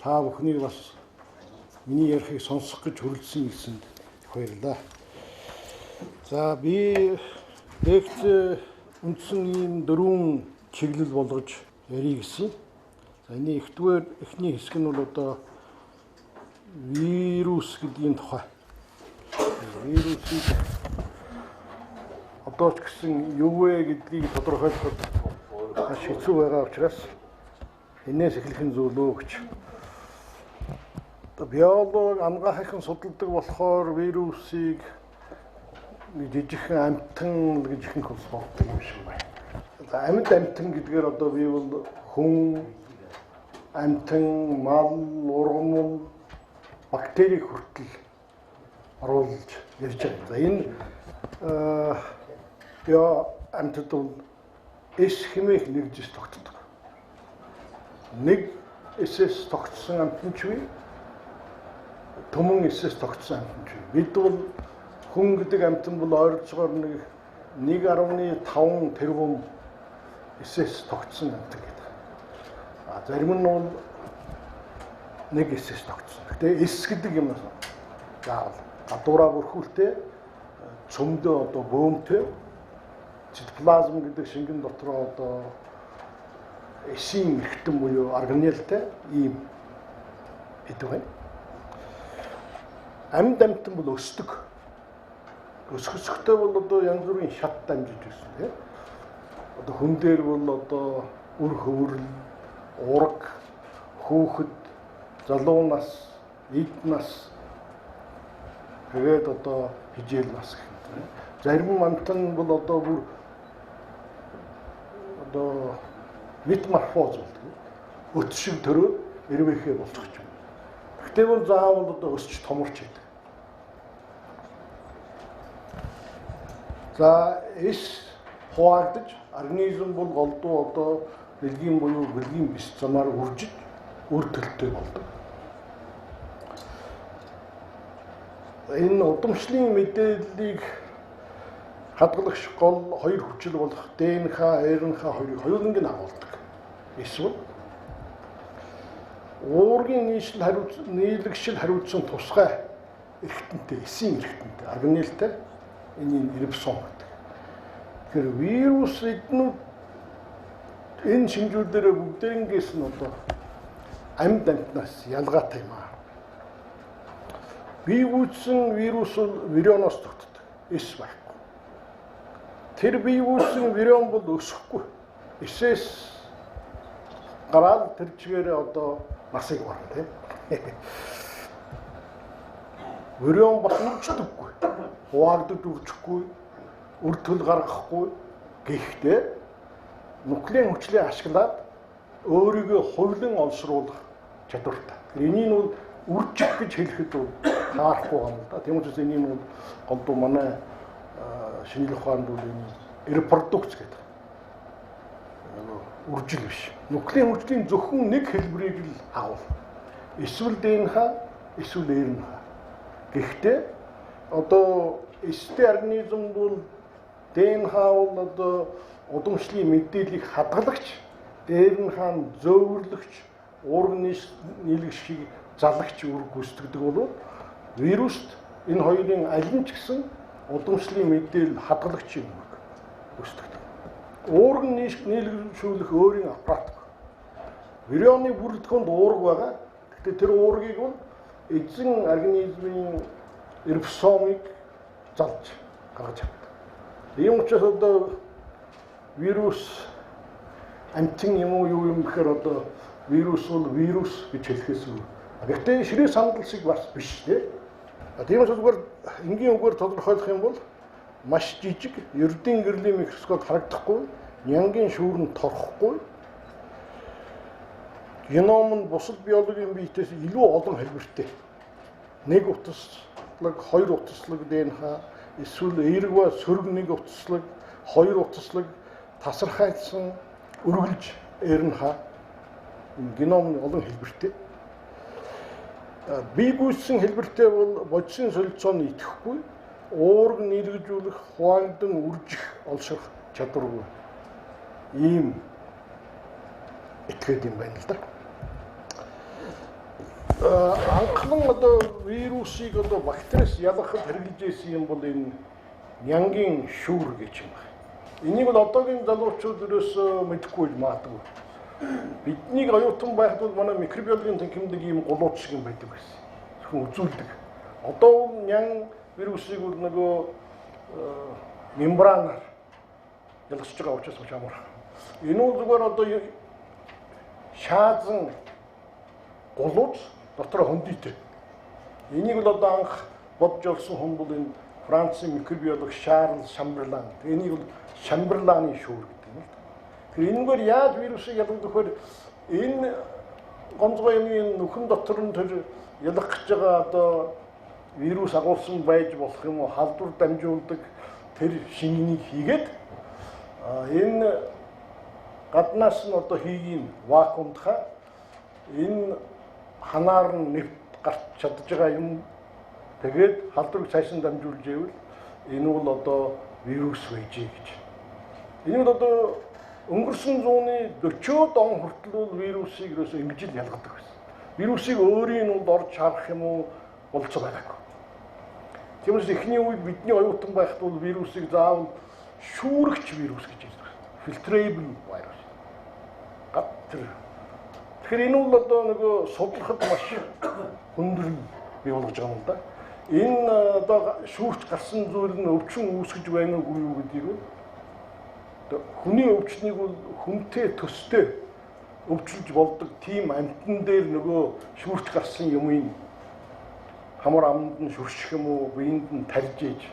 Та бүхнийг бас миний ярихыг сонсох гэж хүрэлцэн ирсэнд их баярлалаа. За би лекц үндсэн ийм дөрвөн чиглэл болгож ярих гэсэн. За энэ эхний хэсэг нь бол одоо вирус гэдгийн тухай. Вирусыг одоо ч гэсэн юу вэ гэдгийг тодорхойлоход маш хэцүү байгаа учраас энээс эхлэх нь зөв лөө гэж. Одоо биологи анагаахын судалдаг болохоор вирусыг жижигхэн амьтан гэж ихэнх хүмүүс боддог юм шиг байна. За амьд амьтан гэдгээр одоо би бол хүн, амьтан, мал, ургамал, бактери хүртэл оруулж ярьж байгаа. За энэ био амьтад бол эс хэмээх нэгжээс тогтдог. Нэг эсээс тогтсон амьтан ч бий, түмэн эсээс тогтсон амьтан ч бий. Бид бол хүн гэдэг амьтан бол ойролцоогоор нэг 1.5 тэрбум эсээс тогтсон амьтан гэдэг. А зарим нь бол нэг эсээс тогтсон. Гэтэ эс гэдэг юм заавал гадуураа бүрхүүлтэй, цөмдөө одоо бөөмтэй, цитоплазм гэдэг шингэн дотроо одоо эсийн эрхтэн буюу органелтай ийм эд байна. Амьд амьтан бол өсдөг. Өсөх өсөхдөө бол одоо янз бүрийн шат дамжиж өснө, тийм. Одоо хүн дээр бол одоо үр хөврөл, ураг, хүүхэд, залуу нас, эд нас, тэгээд одоо хижээл нас гэх юм. Зарим амьтан бол одоо бүр одоо метаморфоз болдог. Өт шиг төрөө эрвээхээ болчих юм. Гэхдээ бол заавал одоо өсч томорч идэг. За эс хуваагдаж организм бол голдуу одоо бэлгийн буюу бэлгийн бис замаар үржиж үр төлөлттэй болдог. Энэ удамшлын мэдээллийг хадгалагч гол хоёр хүчил болох ДНХ, РНХ хоёрыг хоёуланг нь агуулдаг. Эсвэл уургийн нийлэгшил хариуцсан тусгай эрхтэнтэй, эсийн эрхтэнтэй, органелтай энийг рибосом гэдэг. Тэгэхээр вирус эднүүд энэ шинжүүдээрээ бүгдээнгээс нь одоо амьд амьтнаас ялгаатай юм аа. Бие гүйцсэн вирус бол вирионоос тогтдог. Эс байхгүй. Тэр бие гүйцсэн вирион бол өсөхгүй. Эсээс гараад тэр чигээрээ одоо насыг барна, тийм. Вирион бас үрждэггүй. Хуваагдаж үржихгүй, үр төл гаргахгүй. Гэхдээ нуклеин хүчлээ ашиглаад өөрийгөө хувилан олшруулах чадвартай. Тэгэхээр энийг нь үржих гэж хэлэхэд бол таарахгүй юм л да. Тийм учраас энийг нь голдуу манай шинжлэх ухаанд бол энэ репродукц гэдэг. Үржил биш. Нуклеин хүчлийн зөвхөн нэг хэлбэрийг л агуул. Эсвэл ДНХ, эсвэл РНХ. Гэхдээ одоо эстэй организм бол ДНХ бол одоо удамшлын мэдээллийг хадгалагч, РНХ нь зөөвөрлөгч, уурга нийлэгшийг залагч үүрэг гүйцэтгэдэг бол вируст энэ хоёрын аль нь ч гэсэн удамшлын мэдээлэл хадгалагчийн үүрэг гүйцэтгэдэг. Уурга нийлэгшүүлэх өөрийн аппарат. Вирионы бүрэлдэхүүнд уурга байгаа. Гэхдээ тэр уургийг бол эзэн организмын рибосомыг залж гаргаж авдаг. Ийм учраас одоо вирус амьтан юм уу юу юм гэхээр одоо вирус бол вирус гэж хэлэхээс өөр. Гэхдээ ширээ сандал шиг бас биш, тийм. Тийм учраас зүгээр энгийн үгээр тодорхойлох юм бол маш жижиг, ердийн гэрлийн микроскоп харагдахгүй, нянгийн шүүрэнд торхгүй, геном нь бусад биологийн биетээс илүү олон хэлбэртэй. Нэг утаслаг, хоёр утаслаг ДНХ, эсвэл эерэг ба сөрөг нэг утаслаг, хоёр утаслаг тасархайлсан үргэлж РНХ энэ геном нь олон хэлбэртэй. Бие гүйцсэн хэлбэртэй бол бодисын солилцооны идэхгүй, уурга нийлэгжүүлэх, хуваагдан үржих, олширх чадваргүй ийм этгээд юм байна л да. Анхлан одоо вирусыг одоо бактериас ялгахад хэрэглэж байсан юм бол энэ нянгийн шүүр гэж юм байна. Энийг бол одоогийн залуучууд ерөөсөө мэдэхгүй байж магадгүй. Биднийг оюутан байхад бол манай микробиологийн танхимд ийм гулууч шиг юм байдаг байсан. Зөвхөн үзүүлдэг. Одоо бол нян вирусыг бол нөгөө мембранаар ялгаж байгаа учраас маш амархан. Энэ бол зүгээр одоо шаазан гулууч дотор хөндийтэй. Энийг бол одоо анх бодж олсон хүн бол энэ Францын микробиолог Шарль Шамберлан. Энийг бол Шамберланы шүүр гэдэг юм л. Тэгэхээр энэгээр яаж вирусыг ялгадаг вэхээр энэ гонцгой юмны нүхэн дотор нь тэр ялгах гэж байгаа одоо вирус агуулсан байж болох юм уу, халдвар дамжуулдаг тэр шингэнийг хийгээд энэ гаднаас нь одоо хийгийн вакуумдхаа энэ ханаар нь нэвт гарч чадж байгаа юм. Тэгээд халдварыг цааш нь дамжуулж ивэл энэ бол одоо вирус байжээ гэж. Энэ бол одоо өнгөрсөн зууны 40-од он хүртэл бол вирусыг ерөөсөө ингэж л ялгадаг байсан. Вирусыг өөрийн нь орж харах юм уу болцоо байгаагүй. Тиймээс эхний үед бидний оюутан байхад бол вирусыг заавал шүүрэгч вирус гэж ярьдаг. Filterable virus. Тэр. Тэгэхээр энэ бол одоо нөгөө судлахад маш хүндрэл бий болгож байгаа юм да. Энэ одоо шүүрч гарсан зүйл нь өвчин үүсгэж байна уугүй юу гэдгийг бол одоо хүний өвчнийг бол хүнтэй төстэй өвчилж болдог тийм амтан дээр нөгөө шүүрч гарсан юмыг хамар аманд нь шүрших юм уу, биеинд нь тарж ээж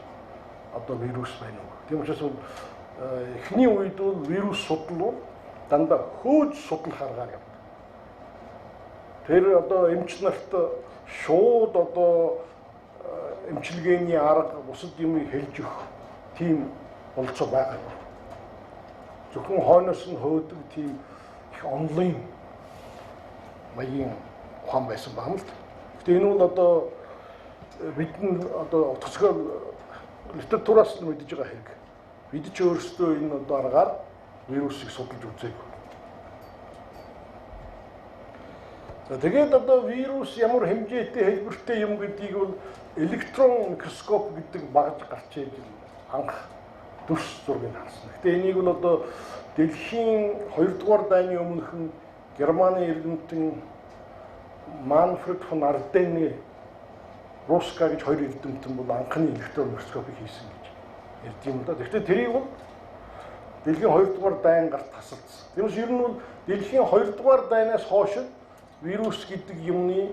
одоо вирус байна уу. Тийм учраас эхний үед бол вирус судлал дандаа хөөж судлах аргаар явдаг. Тэр одоо эмч нарт шууд одоо эмчилгээний арга бусад юмыг хэлж өгөх тийм болцоо байгаагүй. Зөвхөн хойноос нь хөөдөг тийм их онлайн маягийн ухаан байсан байна л. Гэтэ энэ бол одоо бидний одоо тусгай литератураас нь мэдэж байгаа хэрэг. Бид ч өөрсдөө энэ одоо аргаар вирусыг судалж үзээгүй. За тэгээд одоо вирус ямар хэмжээтэй хэлбэртэй юм гэдгийг бол электрон микроскоп гэдэг багаж гарч иж анх дүрс зургийг харсан. Гэтэ энийг бол одоо дэлхийн 2 дугаар дайны өмнөхөн Германы эрдэмтэн Манфред фон Арденны Руска гэж хоёр эрдэмтэн бол анхны электрон микроскопыг хийсэн гэж ярьд юм да. Гэхдээ тэрийг бол дэлхийн 2 дугаар дайн гарт тасалдсан. Тиймээс ер нь бол дэлхийн 2 дугаар дайнаас хойш вирус гэдэг юмны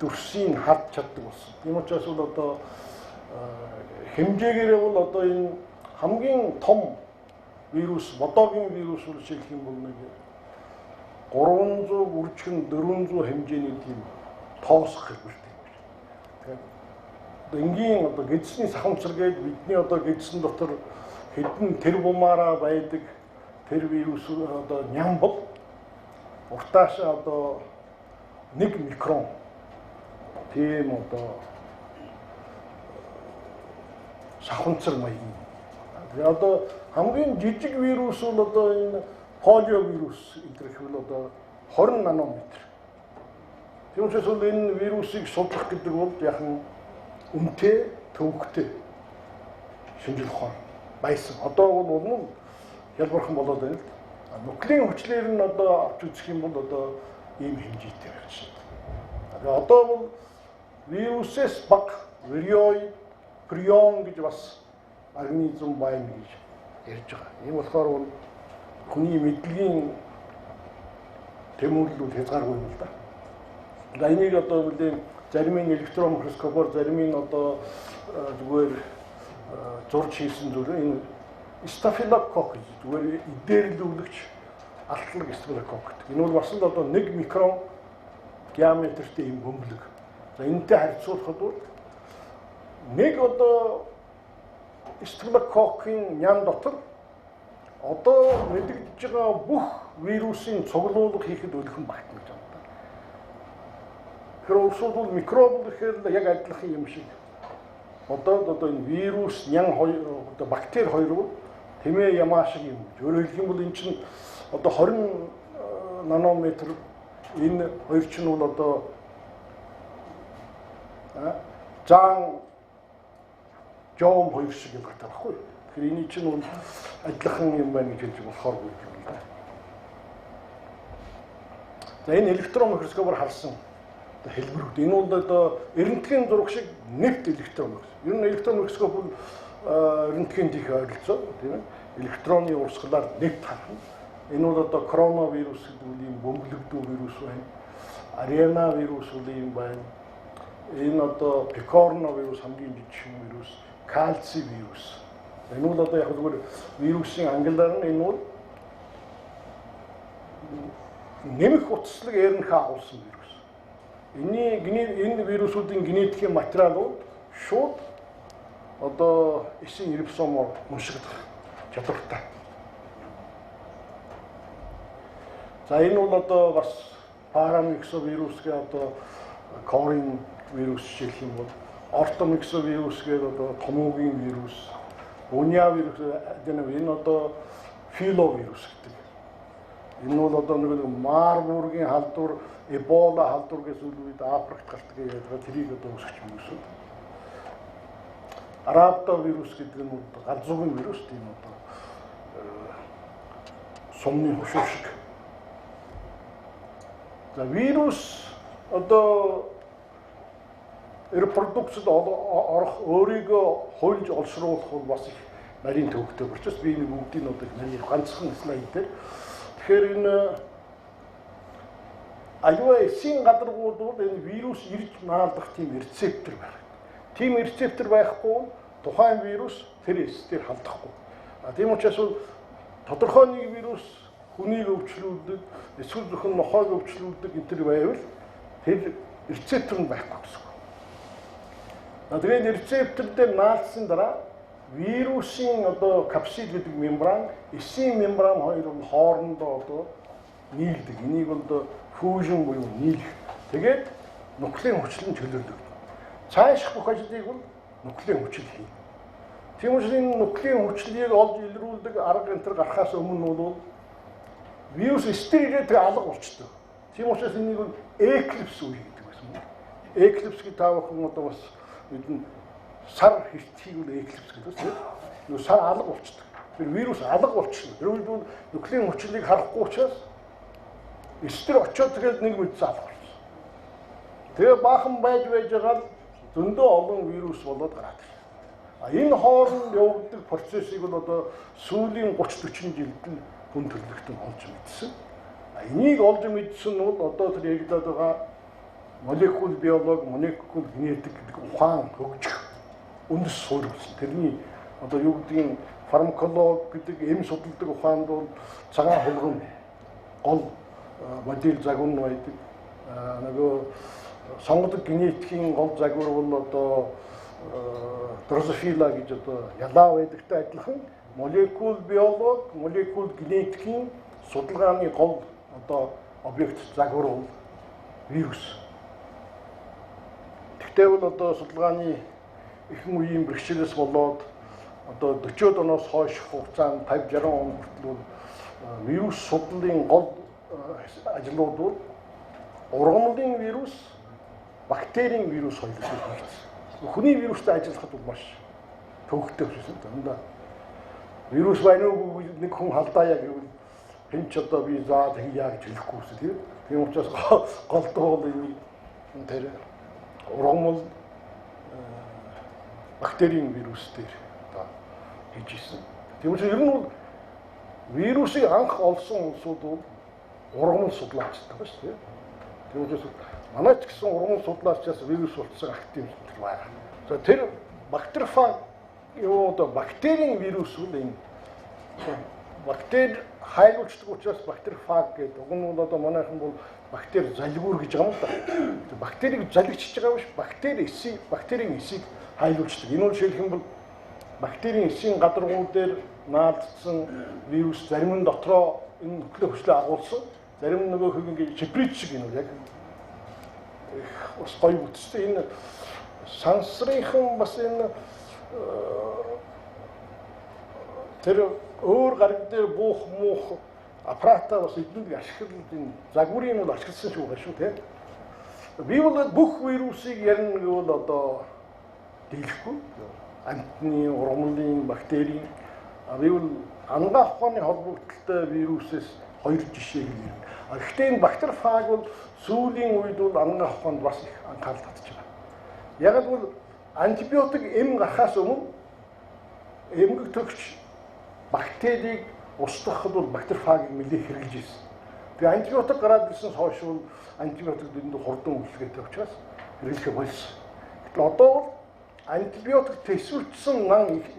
дүрсийг харж чаддаг болсон. Тийм учраас бол одоо хэмжээгээрээ бол одоо энэ хамгийн том вирус, модогийн вирус бол жишээлх юм бол нэг 300 үржихэн 400 хэмжээний тийм тоосох хэлбэртэй юм байна. Тэгэхээр одоо энгийн одоо гэдэсний сахамцар гээд бидний одоо гэдэсэн дотор хэдэн тэрбумаараа байдаг тэр вирус одоо ням бол уртааш одоо 1 микрон тийм одоо сахамцар маягийн. Тэгээ одоо хамгийн жижиг вирус бол одоо энэ полио вирус энэ гэвэл одоо 20 нанометр. Тийм учраас бол энэ вирусыг судлах гэдэг бол яхан үнэтэй төвөгтэй шинжил ухаан байсан. Одоо бол улам хялбархан болоод байна л. Нуклеин хүчлээр нь одоо авч үзэх юм бол одоо ийм хэмжээтэй байж байна. Тэгээ одоо бол вирусээс бага вириоид, прион гэж бас организм байна гэж ярьж байгаа. Ийм болохоор бол хүний мэдлэгийн тэмүүлэл хязгааргүй юм л да. За энийг одоо бүлээн зарим нь электрон микроскопоор, зарим нь одоо зүгээр зурж хийсэн зүйл энэ стафилококк гэж зүгээр идээрлүүлэгч алтлаг стафилококк гэдэг. Энэ бол бас л одоо 1 микрон диаметртэй юм бөмбөлөг. За энэтэй харьцуулахад бол нэг одоо стафилококкийн нян дотор одоо мэдэгдэж байгаа бүх вирусын цуглуулга хийхэд өлхөн багтна гэж байна. Тэгэхээр өөрсдөө бол микроб гэхээр яг адилхан юм шиг. Одоо энэ вирус, нян хоёр одоо бактери хоёр бол тэмээ ямаа шиг юм. Өөрөөр хэлэх юм бол эн чинь одоо 20 нанометр Энэ хоёр чинь бол одоо Заан Жом хоёр шиг юм гардаг байхгүй. Тэгэхээр эний чинь бол адилхан юм байна гэж хэлж болохооргүй юм л да. За энэ электрон микроскопоор харсан одоо хэлбэрүүд. Энэ бол одоо рентген зураг шиг нефт электрон микроскоп. Ер нь электрон микроскоп бол рентген дих ойролцоо, тийм ээ. Электроны урсгалаар нефт харна. Энэ бол одоо коронавирус гэдэг үл ийм бөмбөлөгдөө вирус байна. Арена вирус бол ийм байна. Энэ одоо пикорнавирус хамгийн жижиг вирус, кальци вирус. Энэ бол одоо яг зүгээр вирусын ангиллаар нь энэ бол нэмэх утаслаг РНХ агуулсан вирус. Энэ вирусуудын генетикийн материалууд шууд одоо эсийн рибосомоор уншигдах чадвартай. За энэ бол одоо бас парамиксовирус гэх одоо корин вирус жишээлх юм бол ортомиксовирус гэх одоо томоогийн вирус, униа вирус энэ одоо филовирус гэдэг. Энэ бол одоо нэг Марбургийн халдвар, Эбола халдвар гэсэн үед Африкт гардаг гэдэг тэрийг одоо үүсгэж вирусүүд. Рабдовирус гэдэг нь галзуугийн вирус, тийм одоо сумны хошуу шиг. За вирус одоо репродукцид орох, өөрийгөө хуйлж олшруулах бол бас их нарийн төвөгтэй учраас би энэ бүгдийг одоо нарийн ганцхан слайд дээр. Тэгэхээр энэ аливаа эсийн гадаргууд бол энэ вирус ирж наалдах тийм рецептор байх. Тийм рецептор байхгүй тухайн вирус тэр эс дээр халдахгүй. А тийм учраас тодорхой нэг вирус хүнийг өвчлүүлдэг, эсвэл зөвхөн нохойг өвчлүүлдэг энэ төр байвал тэр рецептор нь байхгүй гэсэн үг. Тэгээд рецептор дээр наалдсан дараа вирусын одоо капсид гэдэг мембран, эсийн мембран хоёр нь хоорондоо одоо нийлдэг. Энийг бол фьюжн буюу нийлэх. Тэгээд нуклеин хүчлэн чөлөөлдөг. Цааших бүх ажлыг бол нуклеин хүчил хийнэ. Тийм учраас энэ нуклеин хүчлийг олж илрүүлдэг арга энэ төр гарахаас өмнө бол вирус эстер ирээд тэгээ алга болчдөг. Тийм учраас энийг бол эклипс үе гэдэг байсан. Эклипс гэж та бүхэн одоо бас мэднэ, сар хэртхийг бол эклипс гэдэг тийм. Нөгөө сар алга болчдөг. Тэр вирус алга болчихно. Тэр үед бол нуклеин хүчлийг харахгүй учраас эстер очиод тэгэл нэг мэдсэн алга болчихсон. Тэгээ баахан байж байгаа л зөндөө олон вирус болоод гараад ирсэн. А энэ хооронд явагддаг процессыг бол одоо сүүлийн 30 40 жилд нь хүн төрөлхтөн олж мэдсэн. А энийг олж мэдсэн нь бол одоо тэр яригдаад байгаа молекул биологи, молекул генетик гэдэг ухаан хөгжих үндэс суурь болсон. Тэрний одоо юу гэдгийг фармакологи гэдэг эм судалдаг ухаанд бол цагаан хулган гол модель загвар нь байдаг. Нөгөө сонгодог генетикийн гол загвар бол одоо дрозофила гэж одоо ялаа байдагтай адилхан молекул биологи, молекул генетикийн судалгааны гол одоо объект загвар бол вирус. Тэгтээ бол одоо судалгааны ихэнх үеийн бэрхшээлээс болоод одоо 40-од оноос хойш хугацаанд 50 60 он хүртэл бол вирус судлалын гол ажлууд бол ургамлын вирус, бактерийн вирус хоёр хийгдсэн. Хүний вирустай ажиллахад бол маш төвөгтэй байсан. Дандаа вирус байна уу нэг хүн халдаая гэвэл хэн ч одоо би заа тэгье гэж хэлэхгүй гэсэн тийм. Тийм учраас голдуу бол энийг тэр ургамал бактерийн вирус дээр одоо хийж исэн. Тийм учраас ер нь бол вирусыг анх олсон улсууд бол ургамал судлаачтай байна шүү дээ. Тийм учраас манай ч гэсэн ургамал судлаачаас вирус болцсон актив зүйл байна. За тэр бактерифаг юу одоо бактерийн вирус бол энэ бактери хайлуулдаг учраас бактерифаг гэдэг. Уг нь бол одоо манайхан бол бактери залгуур гэж байгаа юм л да. Бактерийг залгичж байгаа биш, бактери эсийг, бактерийн эсийг хайлуулдаг. Энэ бол жишээлх юм бол бактерийн эсийн гадаргуу дээр наалдсан вирус зарим нь дотроо энэ нөхлөө хүчлээ агуулсан, зарим нь нөгөө хэг ингээд чиприт шиг энэ яг их бас гоё бүтцтэй. Энэ сансрынхан бас энэ тэр өөр гариг дээр буух муух Аппаратаа бас эднийг ашиглаж энэ загварын бол ашигласан шүү шүү тий. Би бол бүх вирусыг ярина гэвэл одоо дийлэхгүй. Амьтны, ургамлын, бактерийн би бол ангаах ухааны холбогдлолтой вирусээс хоёр жишээг ярина. Гэхдээ энэ бактерифаг бол сүүлийн үед бол ангаах ухаанд бас их анхаарал татж байгаа. Яг л антибиотик эм гарахаас өмнө эмгэг төгч бактерийг устгахад бол бактерифагийг нэлээд хэрэглэж ирсэн. Тэгээ антибиотик гараад ирсэн хойш бол антибиотик дэндүү хурдан үйлчлэгээтэй учраас хэрэглэхээ болсон. Гэтэл одоо бол антибиотик төсвөрчсөн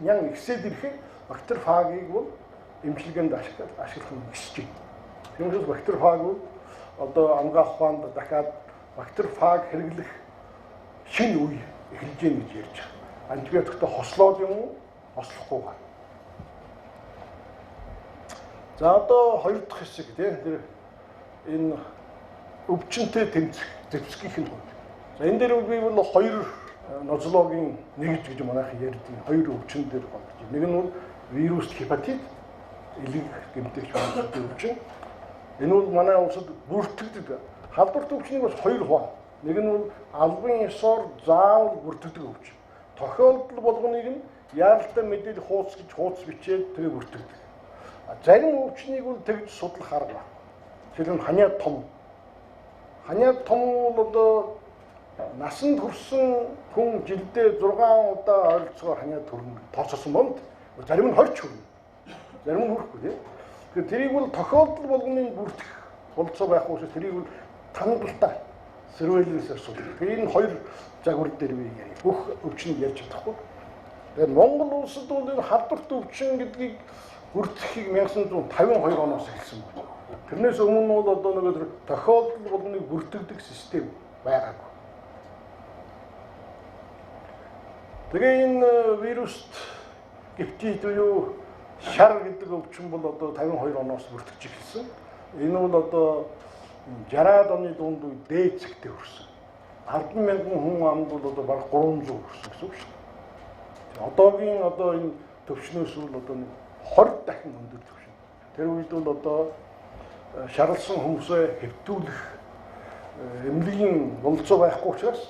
нян ихсээд ирэхээр бактерифагийг бол эмчилгээнд ашиглах нь өсөж байна. Тийм учраас бактерифаг бол одоо ангаах ухаанд дахиад бактерифаг хэрэглэх шинэ үе эхэлж байна гэж ярьж байгаа. Антибиотиктой хослоод юм уу? Хослохгүй байна. За одоо хоёр дахь хэсэг тийм тэр энэ өвчнөд тэмцэх зэвсгийнх нь хувьд. За энэ дээр би бол хоёр нозологийн нэгж гэж манайх ярьдаг. Хоёр өвчин дээр голдож. Нэг нь бол вирус гепатит, элэг гэмтэгч вирусийн өвчин. Энэ бол манай улсад бүртгэдэг. Халдварт өвчнийг бас хоёр хуваа. Нэг нь бол албан ёсоор заавал бүртгэдэг өвчин. Тохиолдол болгоныг нь яаралтай мэдээлэл хууц гэж хууц бичээд тэгээ бүртгэдэг. Зарим өвчнийг бол тэгж судлах арга байна. Тэр нь ханиад том. Ханиад том бол одоо насанд хүрсэн хүн жилдээ 6 удаа ойролцоогоор ханиад төрнө. Тооцоолсон бонд. Зарим нь 20 хүрнэ. Зарим нь хүрэхгүй тийм. Тэгэхээр тэрийг бол тохиолдол болгоныг бүртгэх болцоо байхгүй учраас тэрийг бол хангалттай сэрвэлэнсээр судлах. Тэр энэ хоёр загвар дээр би ярья. Бүх өвчнийг ярьж чадахгүй. Тэгээд Монгол улсад бол энэ халдварт өвчин гэдгийг бүртгэхийг 1952 оноос эхэлсэн байна. Тэрнээс өмнө бол одоо нэг тэр тохиолдол болгоныг бүртгэдэг систем байгаагүй. Тэгээ энэ вируст гепатит буюу шар гэдэг өвчин бол одоо 52 оноос бүртгэж эхэлсэн. Энэ бол одоо 60-аад оны дунд үе дээд зэгтээ хүрсэн. 10,000 хүн амд бол одоо бараг 300 хүрсэн гэсэн үг шүү дээ. Одоогийн одоо энэ төвшнөөс бол одоо нэг 20 дахин өндөр төвшин. Тэр үед бол одоо шарлсан хүмүүсээ хэвтүүлэх эмнэлгийн бололцоо байхгүй учраас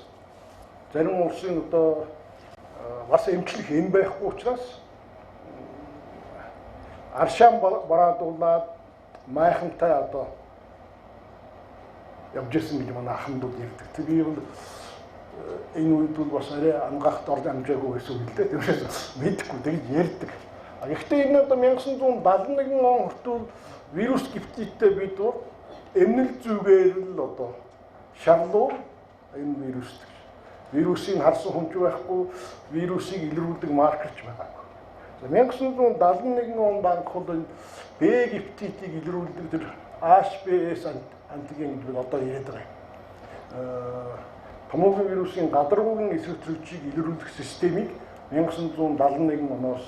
зарим улсын одоо бас эмчлэх эм байхгүй учраас аршаан бараадуулаад майхантай одоо явж исэн гэж манай ахмадууд ярьдаг. Тэр бол энэ үед бол бас арай ангаахт орж амжаагүй байсан үг л дээ. Тэрнээс мэдэхгүй тэгж ярьдаг. Гэхдээ энэ одоо 1971 он хүртэл вирус гепатиттэй бид бол эмнэл зүгээр л одоо шарлуу энэ вирус. Вирусыг харсан хүн ч байхгүй, вирусыг илрүүлдэг маркерч байгаагүй. За 1971 онд анх бол энэ Б гепатитийг илрүүлдэг тэр HBS антиген гэж бид одоо яриад байгаа юм. Томоохон вирусын гадаргуугийн эсрэг төрөлжийг илрүүлэх системийг 1971 оноос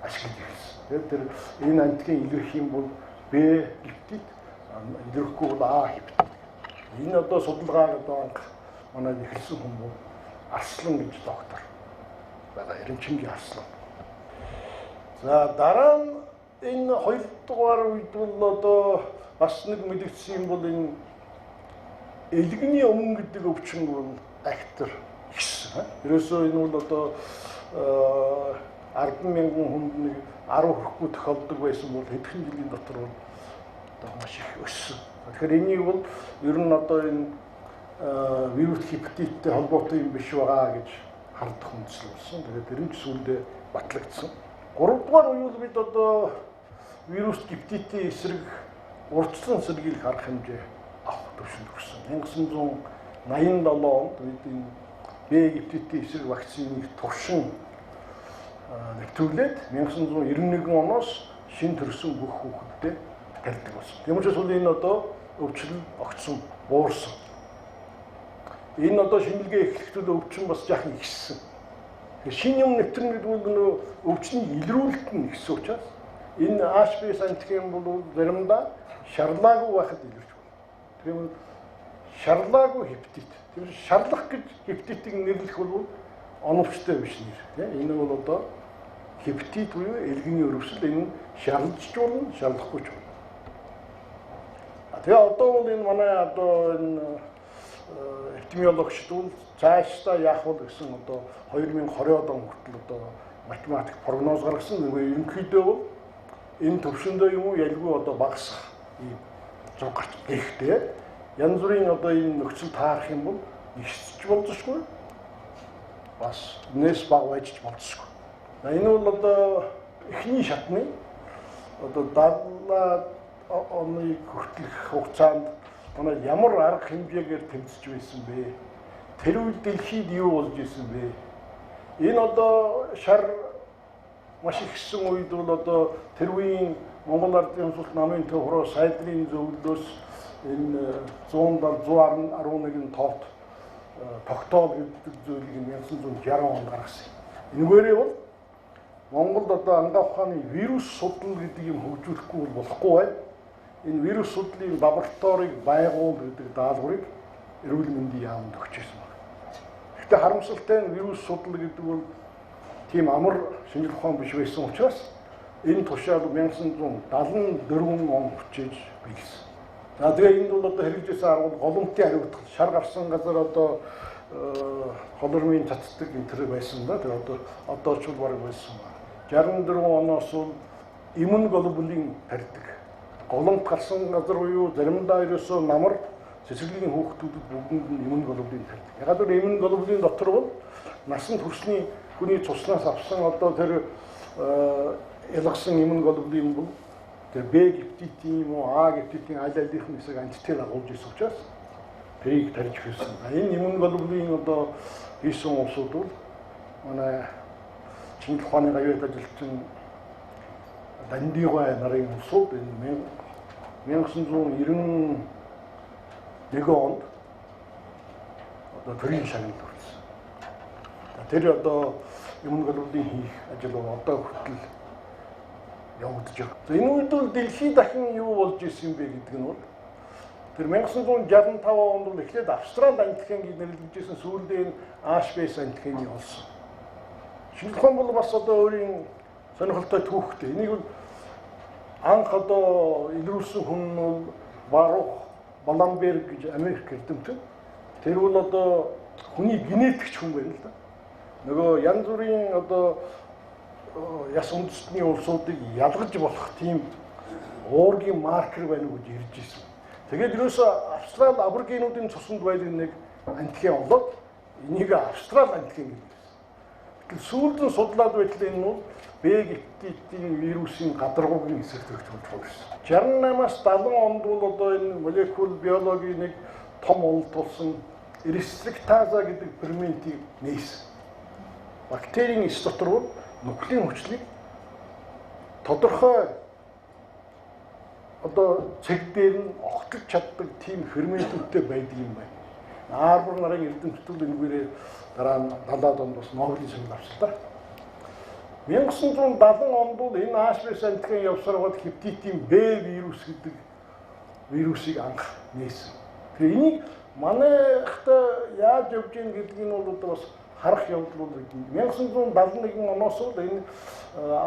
ашиглаж эхэлсэн. Тэгээд тэр энэ антиген илэрх юм бол Б гепатит, илэрхгүй бол А гепатит. Энэ одоо судалгааг одоо анх манай эхэлсэн хүн бол Арслан гэж доктор байгаа. Эренчингийн Арслан. За дараа нь энэ хоёр дугаар үед бол одоо бас нэг мэдэгдсэн юм бол энэ элэгний өмнө гэдэг өвчин бол актер ихсэн. Ерөөсөө энэ бол одоо 10,000 хүнд нэг 10 хүрэхгүй тохиолддог байсан бол хэдхэн жилийн дотор бол одоо маш их өссөн. Тэгэхээр энийг бол ер нь одоо энэ вирус гепатиттэй холбоотой юм биш байгаа гэж хардах үндэслэл болсон. Тэгээд тэр нь ч сүүлдээ батлагдсан. Гуравдугаар үе бол бид одоо вирус гепатитийн эсрэг урьдчилан сэргийлэх арга хэмжээ авах түвшинд хүрсэн. 1987 онд бид энэ Б гепатитийн эсрэг вакциныг туршин нэвтрүүлээд 1991 оноос шинэ төрсэн бүх хүүхэдтэй тарьдаг болсон. Тийм учраас бол энэ одоо өвчлөл огцсон буурсан. Энэ одоо шинжилгээ эхлэхдээ өвчин бас жаахан ихссэн. Тэгэхээр шинэ юм нэвтрэн гэдэг нь нөө өвчний илрүүлэлт нь ихсэн учраас энэ HBs антиген бол заримдаа шарлаагүй байхад илэрч байна. Тэгэхээр шарлаагүй гепатит. Тэр шарлах гэж гепатитийг нэрлэх бол оновчтой биш нэр. Тийм энэ бол одоо гепатит буюу элгэний өрөвсөл, энэ нь шарлаж болно, шарлахгүй ч болно. Тэгээ одоо бол энэ манай одоо энэ эпидемиологчид бол цаашдаа яах вэ гэсэн одоо 2020 он хүртэл одоо математик прогноз гаргасан. Нөгөө ерөнхийдөө бол энэ төвшөндөө юм уу ялгүй одоо багасах ийм зураг гарч. Гэхдээ янз бүрийн одоо энэ нөхцөл таарах юм бол ихсэж болзошгүй. Бас энэс бага байж ч болзошгүй. Энэ бол одоо эхний шатны одоо 70 оны хүртэлх хугацаанд манай ямар арга хэмжээгээр тэмцэж байсан бэ? Тэр үед дэлхийд юу болж исэн бэ? Энэ одоо шар маш ихсэн үед бол одоо тэр үеийн Монгол Ардын Хувьсгалт намын төв хороо сайдрын зөвлөлөөс энэ 170 111 тоот тогтоол гэдэг зүйлийг 1960 онд гаргасан. Энэгээрээ бол Монголд одоо ангаах ухааны вирус судлал гэдэг юм хөгжүүлэхгүй бол болохгүй байна. Энэ вирус судлалын лабораторийг байгуул гэдэг даалгаврыг эрүүл мэндийн яамд өгч ирсэн байна. Гэхдээ харамсалтай нь вирус судлал гэдэг бол тийм амар шинжлэх ухаан биш байсан учраас энэ тушаал 1974 он хүчээж биелсэн. За тэгээ энд бол одоо хэрэгжижсэн арга бол голомтын хариуцлага шар гарсан газар одоо холормын цацдаг энэ төр байсан да. Тэгээ одоо ч бол бараг байсан байна. 64 оноос бол иммуноглобулин тарьдаг. Голомт гарсан газар буюу заримдаа ерөөсөө намар цэцэрлэгийн хүүхдүүдэд бүгдэнд нь иммуноглобулин тарьдаг. Яг л иммуноглобулин дотор бол насанд хүрсний хүний цуснаас авсан одоо тэр ялгсан иммуноглобулин бол тэр Б гепатитийн юм уу А гепатитийн аль алийнх нь эсрэг антител агуулж ирсэн учраас тэрийг тарьж өгсөн. Энэ иммуноглобулин одоо хийсэн улсууд бол манай шинжлэх ухааны гавьяат ажилтан Дандигай нарын улсууд энэ 1991 онд одоо төрийн шагнал хүртсэн. Тэр одоо иммуноглобулин хийх ажил бол одоо хүртэл явагдаж байгаа. За энэ үед бол дэлхийд дахин юу болж исэн бэ гэдэг нь бол тэр 1965 онд бол эхлээд Австрали антиген гэж нэрлэгдэж исэн, сүүлдээ энэ Ашбейс антигений олсон. Шинжлэх ухаан бол бас одоо өөрийн сонирхолтой түүхтэй. Энийг бол анх одоо илрүүлсэн хүн нь бол Барух Баламберг гэж Америк эрдэмтэн. Тэр бол одоо хүний генетикч хүн байна л да. Нөгөө янз бүрийн одоо яс үндэстний улсуудыг ялгаж болох тийм уургийн маркер байна уу гэж ирж ирсэн. Тэгээд ерөөсөө Австрали аборигенуудын цуснд байдаг нэг антиген олоод энийг Австрали антиген гэдэг. Гэтэл сүүлд нь судлаад байтлаа энэ нь Б гепатитийн вирусын гадаргуугийн эсрэг төрөлж болсон. 68-аас 70 онд бол одоо энэ молекул биологийн нэг том ололт болсон рестриктаза гэдэг ферментийг нээсэн. Бактерийн эс дотор бол нуклеин хүчлийг тодорхой одоо цэг дээр нь огтлж чаддаг тийм ферментүүдтэй байдаг юм байна. Арбор нарын эрдэмтдүүд энэгээрээ дараа нь 70-аад онд бас Нобелийн шагнал авсан л да. 1970 онд бол энэ Ашбейс антиген явсараад гепатитийн Б вирус гэдэг вирусыг анх нээсэн. Тэгээ энийг манайхтай яаж явж гин гэдгийг нь бол одоо бас харах явдал бол 1971 оноос бол энэ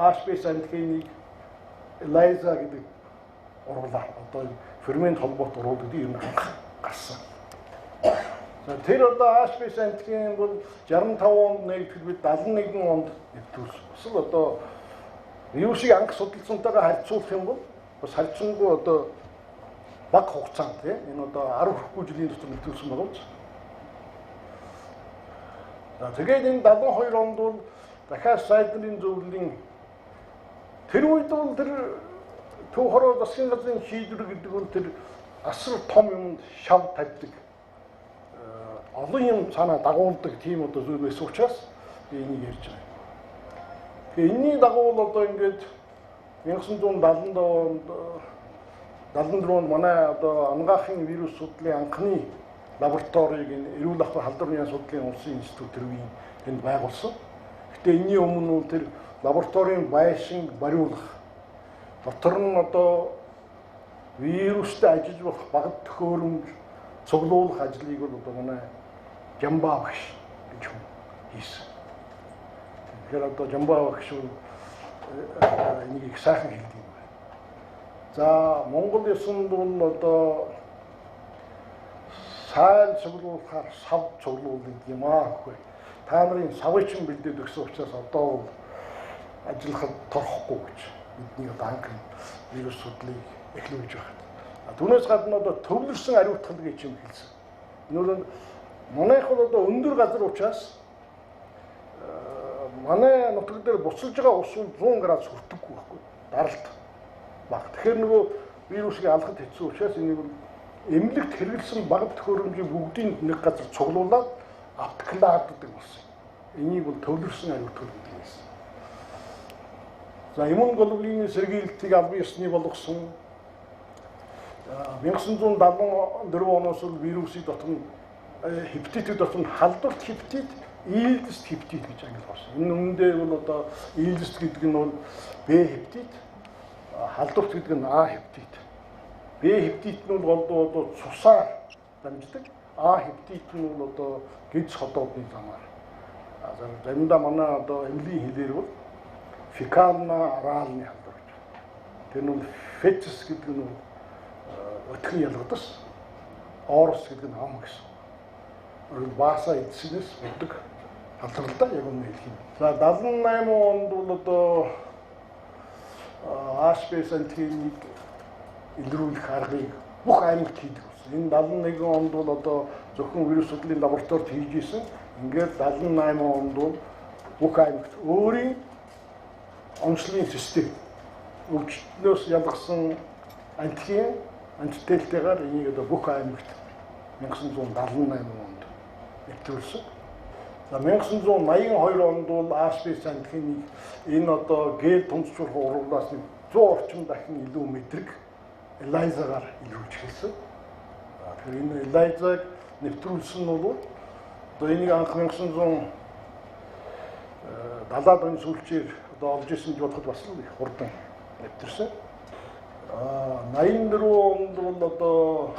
Ашбейс антигенийг ELISA гэдэг уруулаар одоо фермент холбоот уруулдаг юм анх гарсан. За тэр одоо Ашбейс антиген бол 65 онд нэгтгэл бид 71 онд нэвтрүүлсэн. Бас л одоо вирусыг анх судалсантайгаа харьцуулах юм бол бас харьцангуй одоо бага хугацаанд тийм энэ одоо 10 хүрэхгүй жилийн дотор нэвтрүүлсэн боловч. За тэгээд энэ 72 онд бол дахиад сайдрын зөвлөлийн тэр үед бол тэр төв хороо засгийн газрын шийдвэр гэдэг бол тэр асар том юмд шав тавьдаг олон юм цаанаа дагуулдаг тийм одоо зүйл байсан учраас би энийг ярьж байгаа юм. Тэгээ энэний дагуу бол одоо ингээд 1974 онд 74 онд манай одоо ангаахын вирус судлалын анхны лабораторийг энэ эрүүл ахуй халдварын судлалын улсын институт тэрвийн тэнд байгуулсан. Гэтэ энэний өмнө бол тэр лабораторийн байшинг бариулах дотор нь одоо вирустай ажиллаж болох багад төхөөрөмж цуглуулах ажлыг бол одоо манай Жамбаа багш гэж хүн хийсэн. Тэгэхээр одоо Жамбаа багш бол энийг их сайхан хэлдэг юм байна. За Монгол ёсонд бол одоо сайл цуглуулахаар сав цуглуулдаг юм аа гэхгүй. Та нарын савыг чинь бэлдээд өгсөн учраас одоо бол ажиллахад торхгүй гэж бидний одоо анх вирус судлалыг эхлүүлж байна. Түүнээс гадна одоо төвлөрсөн ариутгал гэж юм хэлсэн. Энэ бол манайх бол одоо өндөр газар учраас манай нутаг дээр буцалж байгаа ус бол 100 градус хүрдэггүй байхгүй. Даралт баг. Тэгэхээр нөгөө вирусыг алхад хэцүү учраас энийг бол эмнэлэгт хэрэглэсэн бага төхөөрөмжийн бүгдийг нэг газар цуглуулад автоклавддаг болсон. Энийг бол төвлөрсөн ариутгал гэдэг байсан. За иммуноглобулины сэргийлтийг албан ёсны болгосон. 1974 оноос л вирусыг дотор нь хепатитыг дотор нь халдварт хепатит, ээлдэст хепатит гэж ангилсан. Энэ үнэндээ бол одоо ээлдэст гэдэг нь бол Б хепатит, халдварт гэдэг нь А хепатит. Б хепатит нь бол голдуу одоо цусаар дамждаг. А хепатит нь бол одоо гиз ходоодны замаар. Заримдаа манай одоо эмнэлгийн хэлээр бол фекална оралны халдвар гэж. Тэр нь фецис гэдэг нь өтгөн ялгадас, орос гэдэг нь ам гэсэн. Өөрөөр баасаа эдсэнээс болдог халдвар л да яг үнэ хэлэх юм. За 78 онд бол одоо HBs антигенийг илрүүлэх аргыг бүх аймагт хийдэг болсон. Энэ 71 онд бол одоо зөвхөн вирус судлалын лабораторид хийж исэн. Ингээд 78 онд бол бүх аймагт өөрийн онцлогийн систем өвчтнөөс ялгасан антиген антителтэйгээр энийг одоо бүх аймагт 1978 онд нэвтрүүлсэн. За 1982 онд бол HBs антигенийг энэ одоо гел тунцчулах урвалаас нэг 100 орчим дахин илүү мэдрэг ELISA-гаар илрүүлж эхэлсэн. Тэгэхээр энэ ELISA-г нэвтрүүлсэн нь бол одоо энийг анх 1970-аад оны сүүлчээр одоо олж исэн гэж бодоход бас л их хурдан нэвтэрсэн. 84 онд бол одоо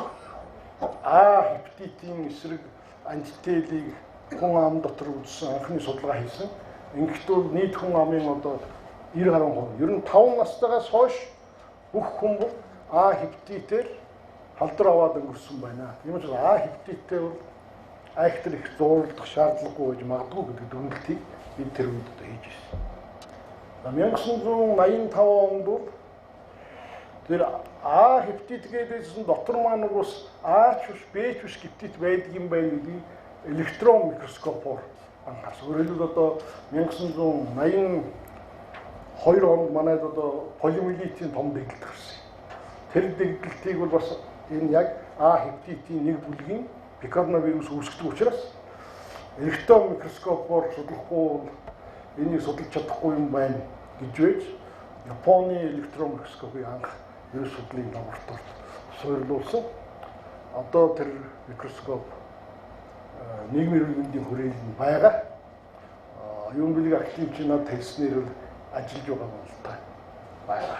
А хепатитийн эсрэг антителийг хүн ам дотор үзсэн анхны судалгаа хийсэн. Ингэхдээ бол нийт хүн амын одоо 90 гаруй хувь. Ер нь 5 настайгаас хойш бүх хүн бол А хепатитээр халдвар аваад өнгөрсөн байна. Тийм учраас А хепатиттэй бол айхтар их зуурлах шаардлагагүй гэж магадгүй гэдэг дүгнэлтийг бид тэр үед одоо хийж ирсэн. 1985 онд бол тэр А хепатит гэдээсэн дотор маань нэг бас А ч биш Б ч биш гепатит байдаг юм байна гэдгийг электрон микроскопоор анхаарсан. Өөрөөр хэлбэл одоо 1982 онд манайд одоо полиомиелитийн том дэгдэлт гарсан. Тэр дэгдэлтийг бол бас энэ яг А хепатитийн нэг бүлгийн пикорнавирус үүсгэдэг учраас электрон микроскопоор судлахгүй бол энийг судалж чадахгүй юм байна гэж байж Японы электрон микроскопыг анх вирус судлалын лабораторид суйрлуулсан. Одоо тэр микроскоп нийгмийн эрүүл мэндийн хүрээлэнд байгаа. Оюун бэлэг академич надад хэлснээр бол ажиллаж байгаа бололтой байгаа.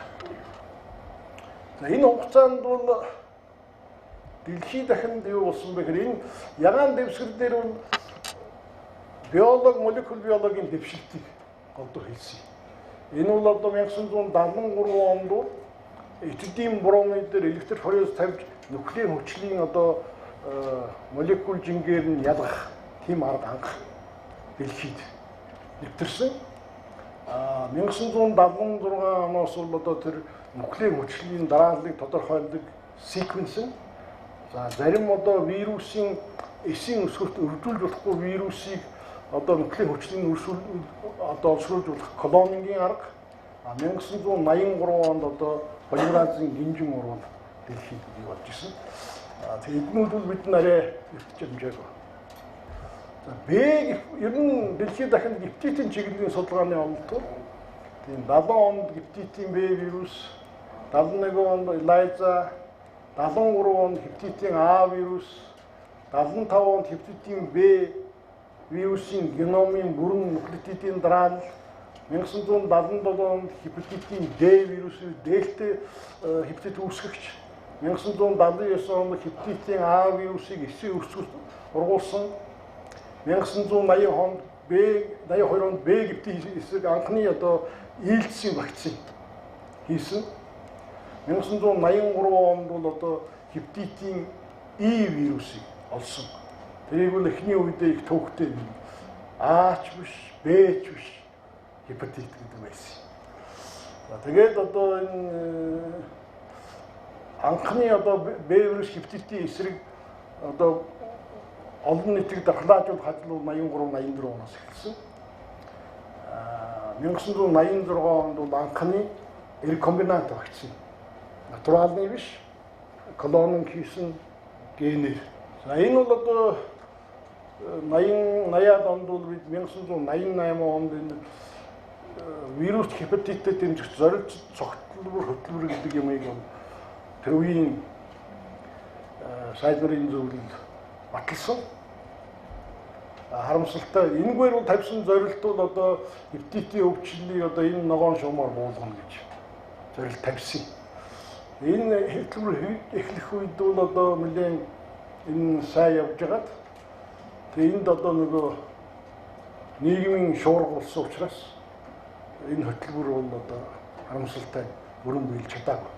За энэ хугацаанд бол дэлхийд дахинд юу болсон бэ гэхээр энэ ягаан дэвсгэр дээр бол биолог, молекул биологийн дэвшилтийг голдуу хэлсэн. Энэ бол одоо 1973 онд бол этидийн бромид дээр электрофорез тавьж нуклеин хүчлийн одоо молекул жингээр нь ялгах тийм арга анх дэлхийд нэвтэрсэн. 1976 оноос бол одоо тэр нуклеин хүчлийн дарааллыг тодорхойлдог секвенс. За зарим одоо вирусын эсийн өсгөрт өржүүлж болохгүй вирусыг одоо нуклеин хүчлийн өрсөл одоо олшруулж болох клонингийн арга. 1983 онд одоо полимеразын гинжин урвал дэлхийд бий болж исэн. Тэгээд эднүүд бол бид нараа нэвтэж амжаагүй. За Б ер нь дэлхийд дахинд гепатитийн чиглэлийн судалгааны онолтоор тийм 70 онд гепатитийн Б вирус, 71 онд ELISA, 73 онд гепатитийн А вирус, 75 онд гепатитийн Б вирусын геномын бүрэн нуклеотидын дараалал, 1977 онд гепатитийн Д вирусыг дельта гепатит үүсгэгч, 1979 онд гепатитийн А вирусыг эсийн өсгөлт ургуулсан, 1980 онд Б 82 онд Б гепатит эсрэг анхны одоо ээлжийн вакцин хийсэн. 1983 онд бол одоо гепатитийн E вирусыг олсон. Тэрийг бол эхний үедээ их төвхтэй юм. А ч биш, Б ч биш гепатит гэдэг байсан. За тэгээд одоо энэ анхны одоо Б вирус гепатитийн эсрэг одоо олон нийтийг дархлаажуулах ажил бол 83 84 оноос эхэлсэн. 1986 онд бол анхны рекомбинант вакцин. Натуралны биш, клонинг хийсэн генээр. За энэ бол одоо 80-аад онд бол бид 1988 онд энэ вирус гепатиттэй дэмжих зорилт цогцлбор хөтөлбөр гэдэг юмыг тэр үеийн сайд нарын зөвлөл баталсан. Харамсалтай энэгээр бол тавьсан зорилт бол одоо гепатитийн өвчлөлийг одоо энэ ногоон шуумаар буулгана гэж зорилт тавьсан. Энэ хөтөлбөр эхлэх үед бол одоо нэлээд энэ сайн явж байгаад тэгээ энд одоо нөгөө нийгмийн шуурга болсон учраас энэ хөтөлбөр бол одоо харамсалтай бүрэн биелж чадаагүй.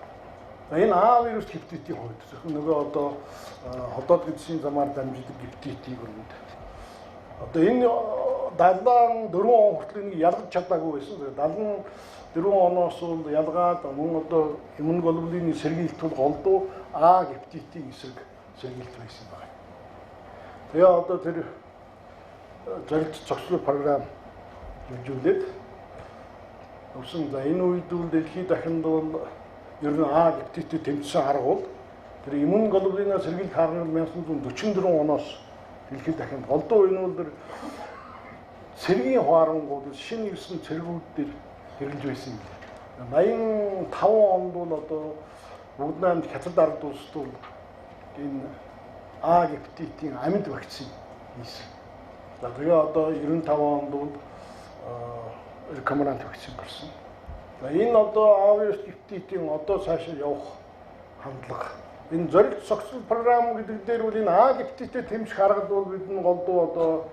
За энэ А вирус гепатитийн хувьд зөвхөн нөгөө одоо ходоод гэдсийн замаар дамждаг гепатитийг өрнөд. Одоо энэ 74 он хүртэл энийг ялгаж чадаагүй байсан. 74 оноос бол ялгаад мөн одоо иммуноглобулины сэргийлт бол голдуу А гепатитийн эсрэг сэргийлт байсан байна. Тэгээ одоо тэр зорилт зогсол програм хөгжүүлээд явсан. За энэ үед бол дэлхийд дахинд бол ер нь А гепатитийг тэмцсэн арга бол тэр иммуноглобулинаас сэргийлэх арга нь 1944 оноос дэлхийд дахинд голдуу энэ бол тэр цэргийн хуарангууд шинэ ирсэн цэргүүд дээр хэрэглэж байсан юм. 85 онд бол одоо бүгд найрамд Хятад ард улсад бол энэ А гепатитийн амьд вакцин хийсэн. За тэгээ одоо 95 онд бол рекомбинант вакцин гарсан. За энэ одоо А вирус гепатитийн одоо цаашаа явах хандлага. Энэ зорилт зогсол програм гэдэг дээр бол энэ А гепатиттэй тэмцэх аргад бол бид нь голдуу одоо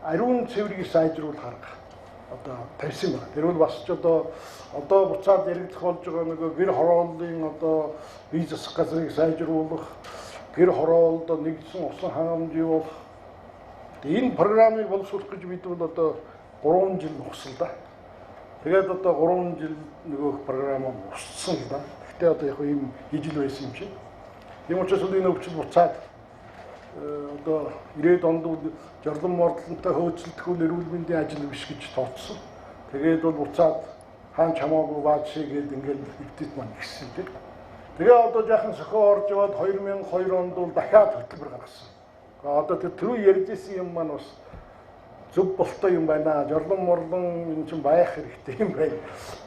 ариун цэврийг сайжруулах арга одоо тавьсан байна. Тэр бол бас ч одоо буцаад яригдах болж байгаа нөгөө гэр хорооллын одоо бие засах газрыг сайжруулах, гэр хорооллд нэгдсэн усан хангамжийг болох. Энэ програмыг боловсруулах гэж бид бол одоо 3 жил нухсан л да. Тэгээд одоо 3 жил нөгөө програм устсан л да. Гэхдээ одоо яг ийм ижил байсан юм шиг. Тийм учраас энэ өвчл буцаад одоо 90-ад онд бол жорлон мордлонтой хөөцөлдөх эрүүл мэндийн ажил биш гэж тооцсон. Тэгээд бол буцаад хаан чамаагүй баадшиг гээд ингээд гепатит маань ихсэн тийм. Тэгээ одоо жаахан сохио орж яваад 2002 онд бол дахиад хөтөлбөр гаргасан. Одоо тэр түрүү ярьж исэн юм маань бас зөв болтой юм байна. Жорлон морлон энэ чинь байх хэрэгтэй юм байна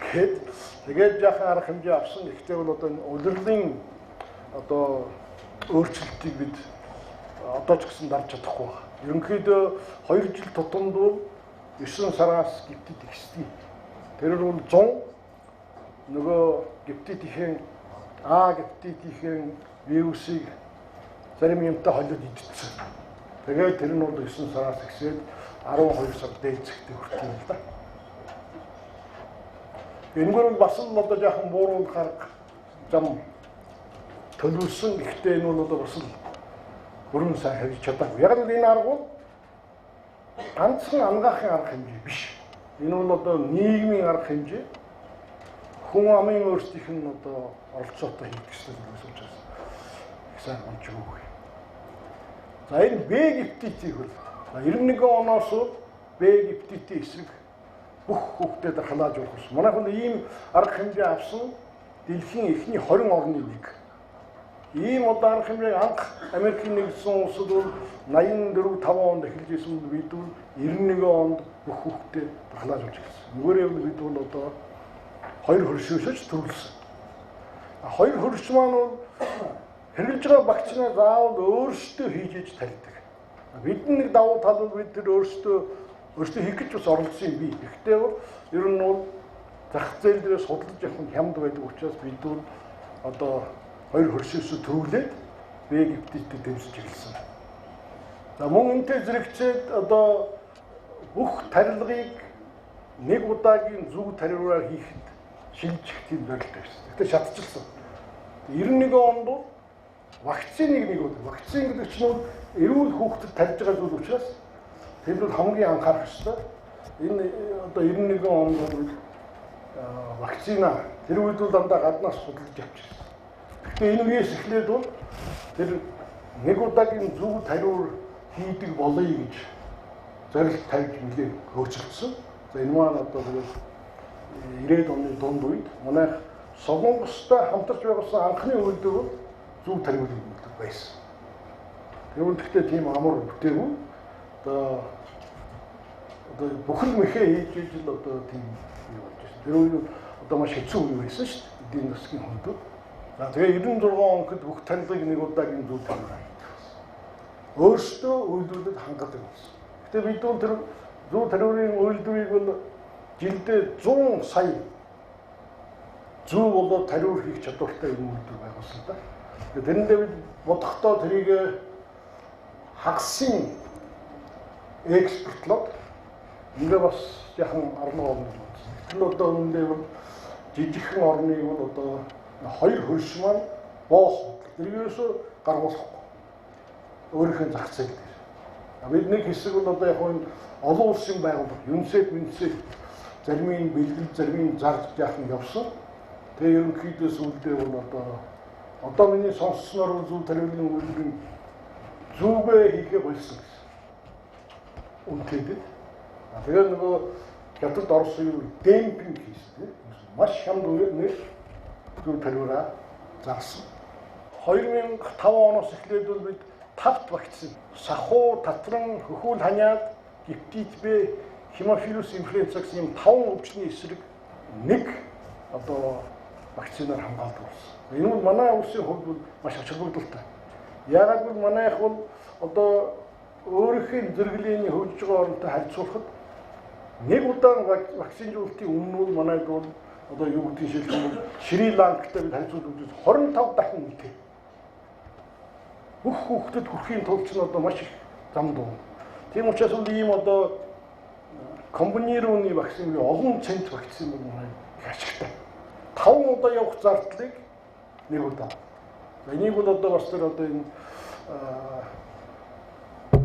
гэхэд тэгээд жаахан арга хэмжээ авсан. Гэхдээ бол одоо энэ улирлын одоо өөрчлөлтийг бид одоо ч гэсэн дарж чадахгүй байна. Ерөнхийдөө 2 жил тутамд бол 9 сараас гепатит ихсдэг. Тэр бол 100 нөгөө гепатитийн А гепатитийн вирусыг зарим юмтай холиод идчихсэн. Тэгээд тэр нь бол 9 сараас ихсээд 12 сар дээдсэхтэй хүртэн юм л да. Энэгээр бол бас л одоо жаахан бууруулах арга зам төлөвлөсөн. Гэхдээ энэ бол одоо бас л бүрэн сайн хэрэгжиж чадаагүй. Яг л энэ арга бол ганцхан ангаахын арга хэмжээ биш. Энэ бол одоо нийгмийн арга хэмжээ. Хүн амын өөрсдийнх нь одоо оролцоотой хийх гэсэн зүйлс учраас их сайн болж байгаагүй. За энэ Б гепатитийг бол 91 оноос бол Б гепатитийн эсрэг бүх хүүхдэд дархлаажуулах болсон. Манайх бол ийм арга хэмжээ авсан дэлхийн эхний 20 орны нэг. Ийм одоо арга хэмжээг анх Америкийн нэгдсэн улсад бол 84 5 онд эхэлж исэн бол бид бол 91 онд бүх хүүхдэд дархлаажуулж эхэлсэн. Нүгээрээ бид бол одоо хоёр хөршөөсөж төрүүлсэн. Хоёр хөрш маань бол хэрэглэж байгаа вакцинаа заавал өөрсдөө хийж иж тарьдаг. Бидний нэг давуу тал бол бид тэр өөрсдөө хийх гэж бас оролдсон юм би. Гэхдээ бол ер нь бол зах зээл дээр судалж явах нь хямд байдаг учраас бид бол одоо хоёр хөршөөсөө төрүүлээд Б гепатиттэй дэмжиж эхэлсэн. За мөн энэтэй зэрэгцээд одоо бүх тарилгыг нэг удаагийн зүг тариураар хийхэд шилжих тийм зорилт тавьсан. Гэхдээ шатчихсан. 91 онд бол вакциныг нэг удаа. Вакцин гэдэг чинь бол эрүүл хүүхдэд тарьж байгаа зүйл учраас тэнд бол хамгийн анхаарах ёстой. Энэ одоо 91 онд бол вакцина тэр үед бол дандаа гаднаас худалдаж авчихсан. Гэхдээ энэ үеэс эхлээд бол тэр нэг удаагийн зүү тариур хийдэг болъё гэж зорилт тавьж нэлээд хөөцөлдсөн. За энэ маань одоо тэгээд 90-ад оны дунд үед манайх Солонгостой хамтарч байгуулсан анхны үйлдвэр бол зүү тариулах үйлдвэр байсан. Тэгвэл гэхдээ тийм амар бүтээгүй. Одоо бүхэл мэхээ хийж ижил одоо тийм юу болж байсан. Тэр үед одоо маш хэцүү үе байсан шүү дээ. Эдийн засгийн хүндүүд. За тэгээ 96 онд бүх танилгыг нэг удаагийн зүү тариулах хийдэг байсан. Өөрсдөө үйлдвэрлэлд хангадаг байсан. Гэтэ бид бол тэр зүү тариулын үйлдвэрийг бол жилдээ 100 сая зүү болоод тариур хийх чадвартай юм үйлдвэр байгуулсан л да. Тэгээ тэрэндээ бид бодохдоо тэрийг хагасын экспортлоод ингээ бас яхан арлага орно гэж бодсон. Тэр одоо үүндээ бол жижигхэн орныг бол одоо хоёр хөрш маань боох. Тэр ерөөсөө гаргуулахгүй. Өөрийнхөө зах зээл дээр. Бид нэг хэсэг бол одоо яг энэ олон улсын байгууллага ЮНИСЕФ, ЮНИСЕФ зарим нь бэлгэл, зарим нь зарж яхан явсан. Тэгээ ерөнхийдөө сүүлдээ бол одоо миний сонссноор зүү тариулын үйлдвэрийн зүүгээ хийхээ болсон гэсэн. Үнэтэй. Тэгээ нөгөө хятад Орос юу демпинг хийсэн тийм. Маш хямд үеэр зүү тариураа зарсан. 2005 оноос эхлээд бол бид 5 вакцин сахуу, татран, хөхүүл ханиад, гепатит Б, хемофилус инфлюенза гэсэн юм 5 өвчний эсрэг нэг одоо вакцинаар хамгаалдаг болсон. Энэ бол манай улсын хувьд бол маш ач холбогдолтой. Яагаад гэвэл манайх бол одоо өөрийнхөө зэрэглэлийн хөгжиж байгаа оронтой харьцуулахад нэг удаа вакцинжуулалтын өмнө бол манайд бол одоо юу гэдгийг шилжих юм бол Шри Ланктай бид харьцуулж үзвэл 25 дахин үнэтэй. Бүх хүүхдэд хүрэхийн тулд ч одоо маш их зам дуун. Тийм учраас бол ийм одоо комбинированный вакцин буюу олон цент вакцин бол манай их ашигтай. 5 удаа явах зардлыг нэг удаа. За энийг бол одоо бас тэр одоо энэ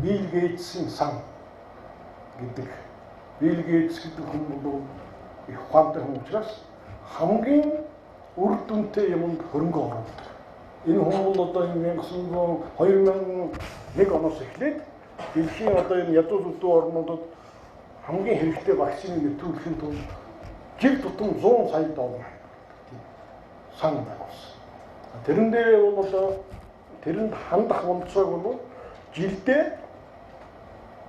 Билл Гейтсийн сан гэдэг. Билл Гейтс гэдэг хүн бол их ухаантай хүн учраас хамгийн үр дүнтэй юмд хөрөнгө оруулдаг. Энэ хүн бол одоо энэ 2001 оноос эхлээд дэлхийн одоо энэ ядуу зүдүү орнуудад хамгийн хэрэгтэй вакциныг нэвтрүүлэхийн тулд жил тутам 100 сая доллар сан байгуулсан. Тэрэн дээр бол одоо тэрэнд хандах болцоог бол жилдээ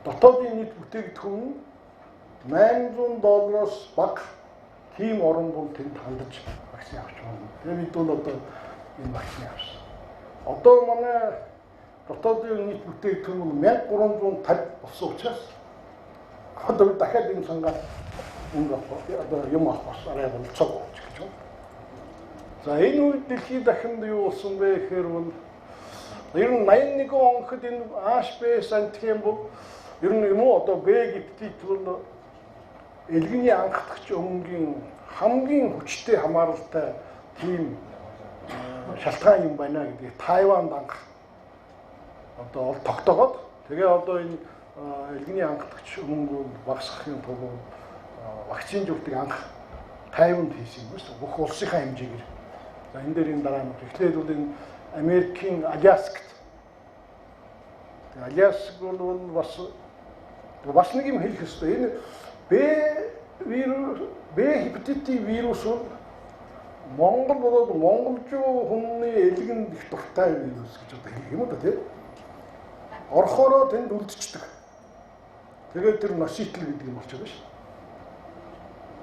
дотоодын нийт бүтээгдэхүүн 800 доллароос бага тийм орон бол тэнд хандаж вакцин авч байна. Тэгээ бид бол одоо энэ вакцин авсан. Одоо манай дотоодын нийт бүтээгдэхүүн бол 1350 болсон учраас одоо бид дахиад энэ сангаар мөнгө авах одоо юм авах бас арай болцоог болж гэж байна. За энэ үед дэлхийн дахинд юу болсон бэ гэхээр бол ер нь 81 онход энэ HBs антиген бол ер нь юм уу одоо Б гепатит бол элгэний анхдагч өмнгийн хамгийн хүчтэй хамааралтай тийм шалтгаан юм байна гэдгийг Тайванд анх одоо ол тогтоогоод тэгээ одоо энэ элгэний анхдагч өмнгөө багасгахын тулд вакцинжуулалтыг анх Тайванд хийсэн юм байна. Бүх улсынхаа хэмжээгээр. За энэ дээр энэ дараа нь эхлээд бол энэ Америкийн Аляскт. Аляск бол бас нэг юм хэлэх ёстой. Энэ Б вирус, Б гепатитийн вирус бол Монгол болоод монголчуу хүмүүний элгэнд их дуртай вирус гэж одоо хэлэх юм уу да тий. Орохороо тэнд үлдчихдэг. Тэгээд тэр носитл гэдэг юм болчиход байна шүү.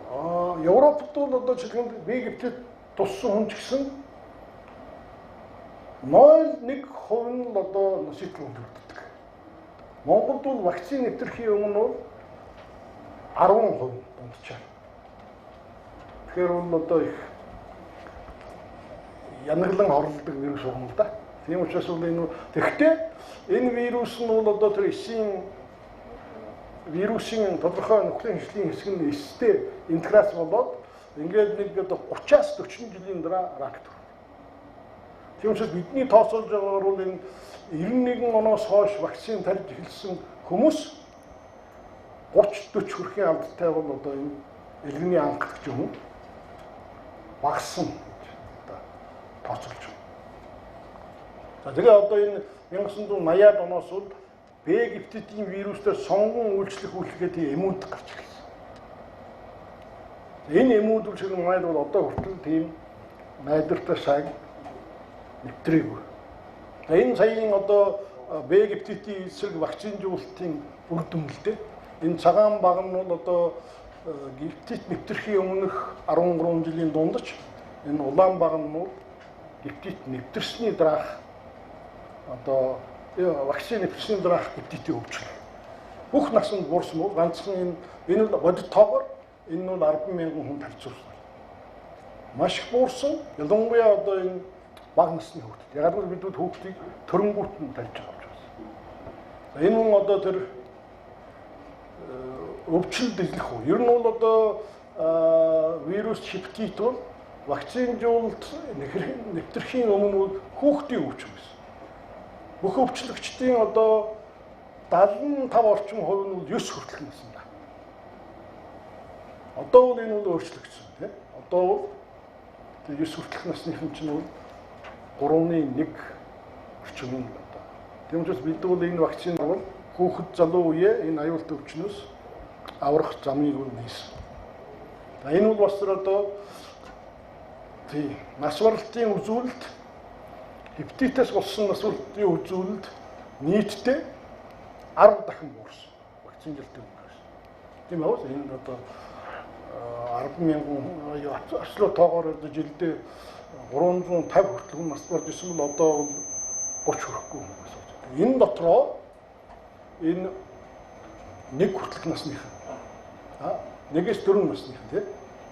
Аа Европт бол одоо жишээлбэл Б гепатит туссан хүн ч гэсэн 0.1% нь л одоо носитл үлддэг. Монголд бол вакцин нэвтрэхийн өмнө бол 10% дунджаар. Тэгэхээр бол одоо их янаглан хорлодог вирус байна л да. Тийм учраас бол энэ тэгэхдээ энэ вирус нь бол одоо тэр эсийн вирусын тодорхой нөхлийн хөгжлийн хэсэг нь эстэй интеграц болоод ингээд нэг одоо 30-аас 40 жилийн дараа рак төрнө. Тийм учраас бидний тооцоолж байгаагаар бол энэ 91 оноос хойш вакцин тарьж эхэлсэн хүмүүс 30 40 хүрэхийн алдтай бол одоо энэ элгэний анхлагч юм уу багассан гэж одоо тооцоолж байна. За тэгээ одоо энэ 1980-ад оноос бол Б гепатитийн вирусээр сонгон үйлчлэх үйлчлэгээ тийм эмүүд гарч ирсэн. Энэ эмүүд үйлчлэх маань бол одоо хүртэл тийм найдвартай сайн нэвтрээгүй. За энэ саяын одоо Б гепатитийн эсрэг вакцинжуулалтын үр дүн л дээ. Энэ цагаан баг нь бол одоо гепатит нэвтрэхийн өмнөх 13 жилийн дундаж, энэ улаан баг нь бол гепатит нэвтэрсний дараах одоо вакцин нэвтэрсний дараах гепатитийн өвчин. Бүх насанд буурсан бол ганцхан энэ бол бодит тоогоор энэ нь бол 10,000 хүн харьцуулсан. Маш их буурсан. Ялангуяа одоо энэ бага насны хүүхдүүд. Яг л бид хүүхдийг төрөнгүүт нь тарьж байгаа учраас. За энэ мөн одоо тэр өвчлөлд эзлэх үү. Ер нь бол одоо вирус гепатит бол вакцинжуулалт нэвтрэхийн өмнө бол хүүхдийн өвчин байсан. Бүх өвчлөгчдийн одоо 75 орчим хувь нь бол 9 хүртэл нассан да. Одоо бол энэ бол өөрчлөгдсөн тийм. Одоо бол 9 хүртэлх насныхан чинь бол 3.1 орчим нь одоо. Тийм учраас бид бол энэ вакцин бол хүүхэд залуу үеэ энэ аюултай өвчнөөс аврах замыг бол нээсэн. За энэ бол бас одоо тий нас баралтын үзүүлэлт, гепатитээс болсон нас баралтын үзүүлэлт нийтдээ 10 дахин буурсан вакцинжилтын өмнөөс. Тийм ээ, энэ одоо 10,000 очлоо тоогоор одоо жилдээ 350 хүртэл хүн нас барж исэн бол одоо бол 30 хүрэхгүй хүмүүс болж байна. Энэ дотроо энэ нэг хүртэлх насныхан, нэгээс 4 насныхан тийм.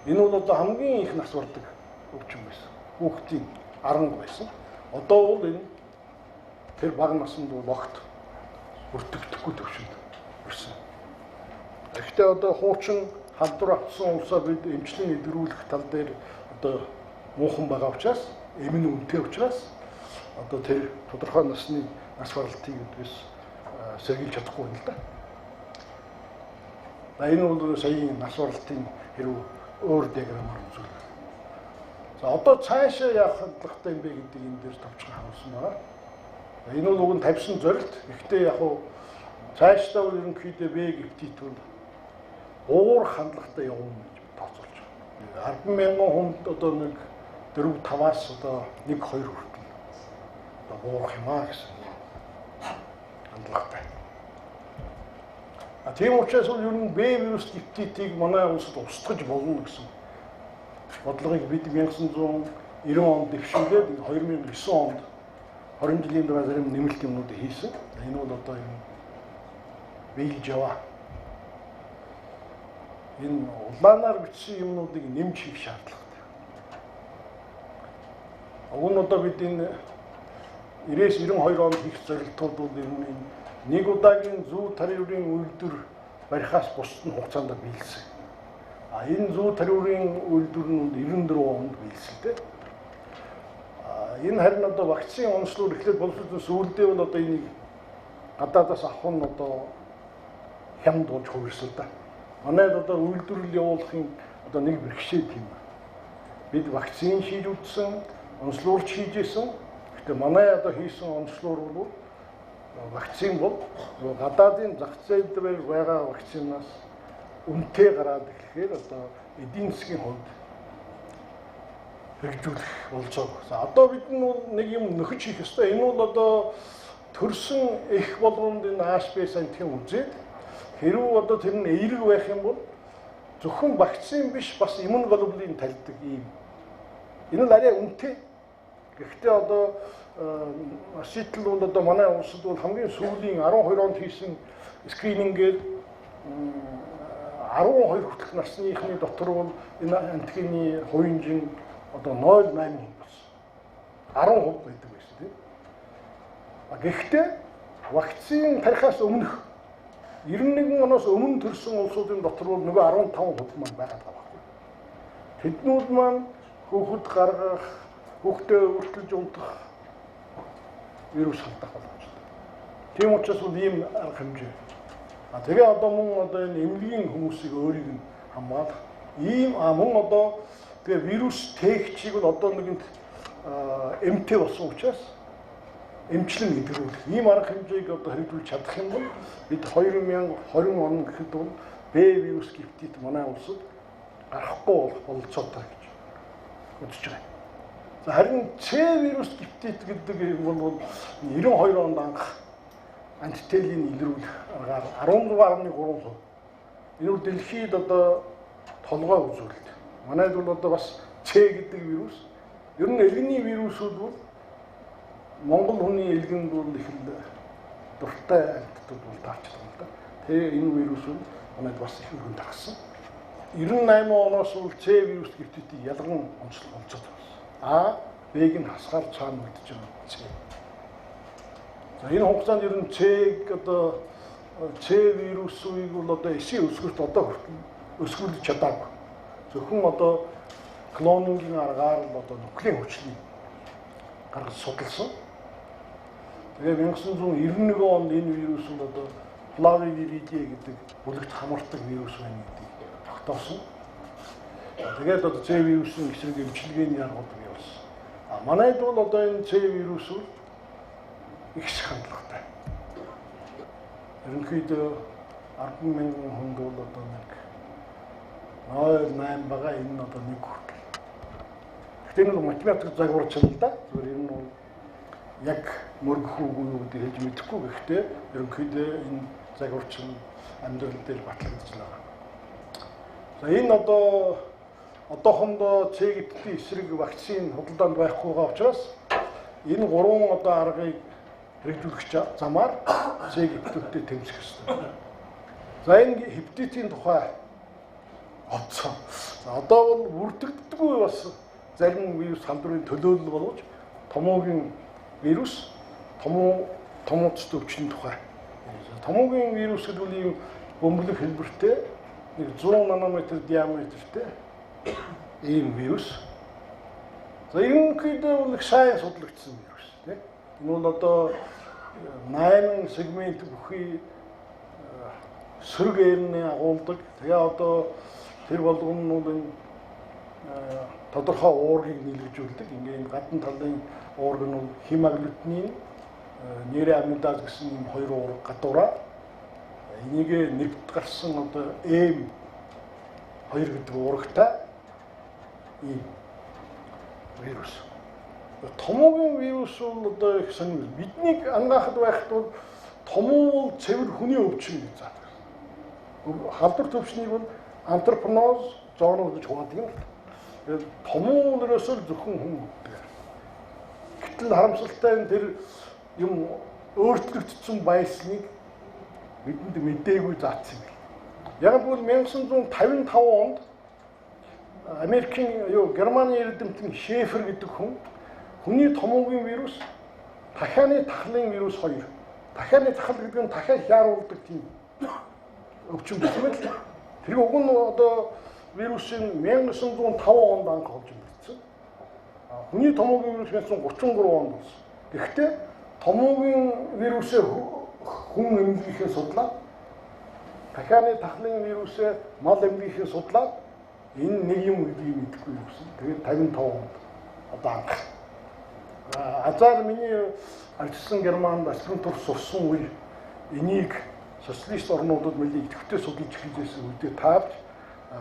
Энэ бол одоо хамгийн их нас бардаг өвчин байсан. Хүүхдийн 10 байсан. Одоо бол энэ тэр бага наснд бол огт өртөгдөхгүй төвшөнд хүрсэн. Гэхдээ одоо хуучин халдвар авсан улсаа бид эмчлэн эдгэрүүлэх тал дээр одоо муухан байгаа учраас, эм нь үнэтэй учраас одоо тэр тодорхой насны нас баралтыг гэдгээс сэргийлж чадахгүй юм л да. За энэ бол саяын нас баралтын хэрэг өөр диаграммаар үзүүлэх. За одоо цаашаа яах хандлагатай юм бэ гэдэг энэ дээр товчхон харуулсан байна. Энэ бол уг нь тавьсан зорилт. Гэхдээ яг уу цаашдаа бол ерөнхийдөө Б гепатит бол уур хандлагатай явна гэж тооцоолж байна. 10,000 хүнд одоо нэг 4 5-аас одоо 1 2 хүртэл одоо буурах юм аа гэсэн хандлагатай. А тийм учраас бол ер нь Б вирус гепатитийг манай улсад устгаж болно гэсэн бодлогыг бид 1990 онд дэвшүүлээд 2009 онд 20 жилийн дараа зарим нэмэлт юмнууд хийсэн. Энэ бол одоо юм биелж яваа. Энэ улаанаар бичсэн юмнуудыг нэмж хийх шаардлагатай. Уг нь одоо бид энэ 90-92 онд хийх зорилтууд бол ер нь нэг удаагийн зүү тариурын үйлдвэр барихаас бусад нь хугацаанд биелсэн. А энэ зүү тариурын үйлдвэр нь 94 онд биелсэн дээ. А энэ харин одоо вакцины онцлог эхлээд боловсруулсан сүүлдээ бол одоо энийг гадаадаас авах нь одоо хямд болж хувирсан л да. Манайд одоо үйлдвэрлэл явуулахын одоо нэг бэрхшээл тийм. Бид вакцин хийж үзсэн, онцлуурч хийж исэн. Гэхдээ манай одоо хийсэн онцлуур бол вакцин бол гадаадын зах зээл дээр байгаа вакцинаас үнэтэй гараад ирэхээр одоо эдийн засгийн хувьд хэрэгжүүлэх болцоог. За одоо бид нь бол нэг юм нөхөж хийх ёстой. Энэ бол одоо төрсөн эх болгонд энэ АСП сантхийн үзээд хэрвээ одоо тэр нь эерэг байх юм бол зөвхөн вакцин биш бас иммуноглобулин талддаг ийм. Энэ нь арай үнэтэй. Гэхдээ одоо сэтл бол одоо манай улсад бол хамгийн сүүлийн 12 онд хийсэн скринингээр 12 хүртэлх насныхны дотор бол энэ антигены хувийн одоо 0.8 болсон. 10% байдаг байсан тийм. Гэхдээ вакцин тарихаас өмнөх 91 оноос өмнө төрсэн улсуудын дотор бол нөгөө 15% маань байгаад байгаа байхгүй. Тэднүүд маань хүүхэд гаргах, хүүхдээ өртөлж унтах вирус халдах боломжтой. Тийм учраас бол ийм арга хэмжээ. А тэгээ одоо мөн одоо энэ эмнэлгийн хүмүүсийг өөрийг нь хамгаалах ийм мөн одоо тэгээ вирус тээгчийг бол одоо нэгэнт эмтэй болсон учраас эмчлэн эдгэрүүлэх ийм арга хэмжээг одоо хэрэгжүүлж чадах юм бол бид 2020 он гэхэд бол Б вирус гепатит манай улсад гарахгүй болох бололцоотой гэж үзэж байгаа. За харин С вирус гепатит гэдэг юм бол 92 онд анх антителийг илрүүлэх аргаар 16.3%. Энэ бол дэлхийд одоо толгой үзүүлэлт. Манайд бол одоо бас С гэдэг вирус. Ер нь элгэний вирусүүд бол Монгол хүний элгэнд бол их л дуртай амьтдууд бол таарч байгаа юм да. Тэгээ энэ вирус бол манайд бас их хүн тагсан. 98 оноос бол С вирус гепатитийг ялган онцлог онцод болсон. А, Б-г нь хасгаар цаана үлдэж байгаа С. За энэ хугацаанд ер нь С-г одоо С вирусыг бол одоо эсийн өсгөрт одоо хүртэл өсгүүлж чадаагүй. Зөвхөн одоо клонингийн аргаар л одоо нуклеин хүчнийг гаргаж судалсан. Тэгээ 1991 онд энэ вирус нь одоо Flaviviridae гэдэг бүлэгт хамардаг вирус байна гэдгийг тогтоосон. Тэгээд одоо С вирусын эсрэг эмчилгээний аргууд бий болсон. А манайд бол одоо энэ С вирус бол их хандлагатай. Ерөнхийдөө 10,000 хүнд бол одоо нэг 0.8 байгаа, энэ нь одоо нэг хүртэл. Гэхдээ энэ математик загварчлал л да. Зүгээр энэ нь бол яг мөргөх үгүй юу гэдгийг хэлж мэдэхгүй. Гэхдээ ерөнхийдөө энэ загварчлал амьдрал дээр батлагдаж байгаа. За энэ одоо одоохондоо С гепатитийн эсрэг вакцин худалдаанд байхгүй байгаа учраас энэ гурван одоо аргыг хэрэгжүүлэх замаар С гепатиттэй тэмцэх ёстой. За энэ гепатитийн тухай онцоо. За одоо бол бүртгэгддэггүй бас зарим вирус халдварын төлөөлөл боловч томоогийн вирус, томооцтой өвчний тухай. Томоогийн вирус гэдэг нь ийм бөмбөлөг хэлбэртэй нэг 100 нанометр диаметртэй ийм вирус. За ерөнхийдөө бол их сайн судлагдсан вирус тийм. Энэ бол одоо 8 сегмент бүхий сөрөг РНА агуулдаг. Тэгээ одоо тэр болгон нь бол энэ тодорхой уургийг нийлэгжүүлдэг. Ингээ энэ гадна талын уург нь бол хемоглютинин, нейроамидаз гэсэн ийм хоёр уурга гадуураа. Энийг нэвт гарсан одоо М2 гэдэг уургатай ийм вирус. Томоогийн вирус бол одоо их сонир. Биднийг ангаахад байхад бол томуу бол цэвэр хүний өвчин гэж заадаг. Халдвар төвшнийг бол антропоноз, зооноз гэж хуваадаг юм л. Тэгээд томуу нэрээс л зөвхөн хүн гэдэг. Гэтэл харамсалтай нь тэр юм өөрчлөгдсөн байсныг бидэнд мдээгүй заасан юм. Яг бол 1955 онд Америкийн юу Германы эрдэмтэн Шефер гэдэг хүн хүний томоогийн вирус, тахианы тахлын вирус хоёр. Тахианы тахал гэдэг нь тахиа хяаруулдаг тийм өвчин байсан байл. Тэр уг нь одоо вирусын 1905 онд анх олж мэдсэн. Хүний томоогийн вирус 1933 онд болсон. Гэхдээ томоогийн вирусээ хүн эмнэлгийнхээ судлаад, тахианы тахлын вирусээ мал эмнэлгийнхээ судлаад энэ нэг юм гэдгийг мэдэхгүй явсан. Тэгээд 55 онд одоо анх. Азар миний ажилласан Германд аспирантур сурсан үе энийг социалист орнуудад нэлээд идэвхтэй судалж эхэлжсэн үедээ таарч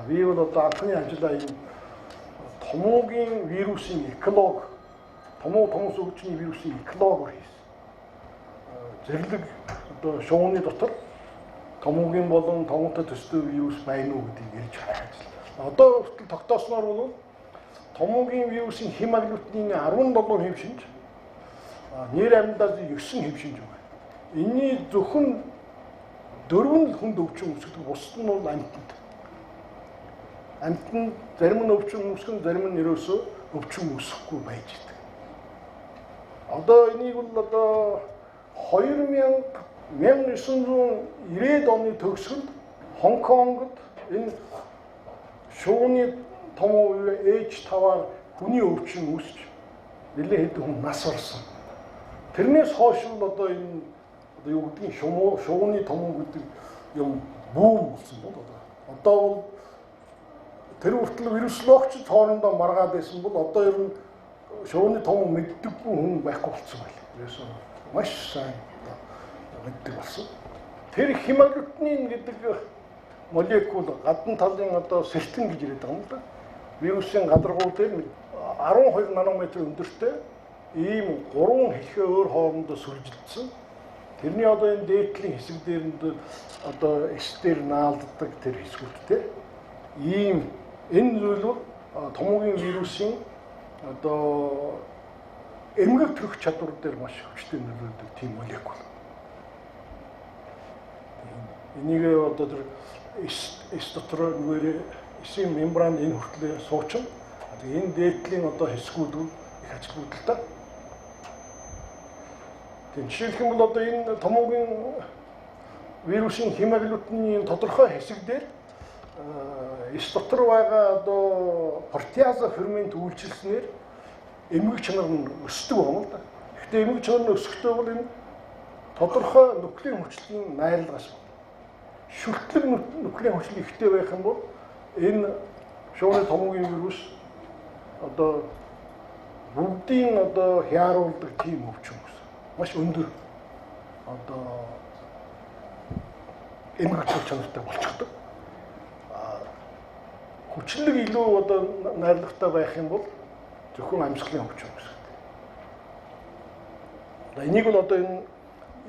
би бол одоо анхны ажлаа энэ томоогийн вирусын эколог, томоо томос өвчний вирусын экологоор хийсэн. Зэрлэг одоо шууны дотор томоогийн болон томоотой төстэй вирус байна уу гэдгийг ярьж харах ажил. Одоо хүртэл тогтоосноор бол томоогийн вирусын хемоглютинийн 17 хэв шинж, нэр амьдаас 9 хэв шинж байна. Энийний зөвхөн 4 л хүнд өвчин үүсгэдэг, бусд нь бол амьтанд. Амьтанд зарим нь өвчин үүсгэн, зарим нь ерөөсөө өвчин үүсэхгүй байж идэг. Одоо энийг бол одоо 1990-ад оны төгсгөлд Хонконгод энэ шууны томоо H5-аар хүний өвчин үүсч нэлээд хэдэн хүн нас барсан. Тэрнээс хойш нь одоо энэ одоо юу гэдгийг шувууны томуу гэдэг юм бүүм болсон бол одоо бол тэр хүртэл вирусологч хоорондоо маргаад байсан бол одоо ер нь шувууны томуу мэддэггүй хүн байхгүй болсон байл. Ерөөсөө маш сайн мэддэг болсон. Тэр хемагглутинин гэдэг молекул гадна талын одоо сэртэн гэж яриад байгаа юм л да. Вирусын гадаргуу дээр 12 нанометр өндөртэй ийм гурван хэлхээ өөр хоорондоо сүлжилдсэн. Тэрний одоо энэ дээдлийн хэсэг дээр нь одоо эс дээр наалддаг тэр хэсгүүдтэй ийм энэ зүйл бол томоогийн вирусын одоо эмгэг төрөх чадвар дээр маш хүчтэй нөлөөлдөг тийм молекул. Энийг одоо тэр эс дотор нөгөө эсийн мембранд энэ хүртлээр суучин. Тэгээ энэ дээдлийн одоо хэсгүүд их ач холбогдолтой. Тийм жишээлх юм бол одоо энэ томоогийн вирусын хемаглутины тодорхой хэсэг дээр эс дотор байгаа одоо протеаза фермент үйлчилснээр эмгэг чанар нь өсдөг юм л да. Гэхдээ эмгэг чанар нь өсөхдөө бол энэ тодорхой нуклеин хүчлийн найрлагаас байна. Шүртлэг нуклеин хүчил ихтэй байх юм бол энэ шувууны томоогийн вирус одоо бүгдийн одоо хяаруулдаг тийм өвчин гэсэн. Маш өндөр одоо эмгэг чанартай болчихдог. Хүчлэг илүү одоо найрлагатай байх юм бол зөвхөн амьсгалын өвчин гэсэн. Одоо энийг бол одоо энэ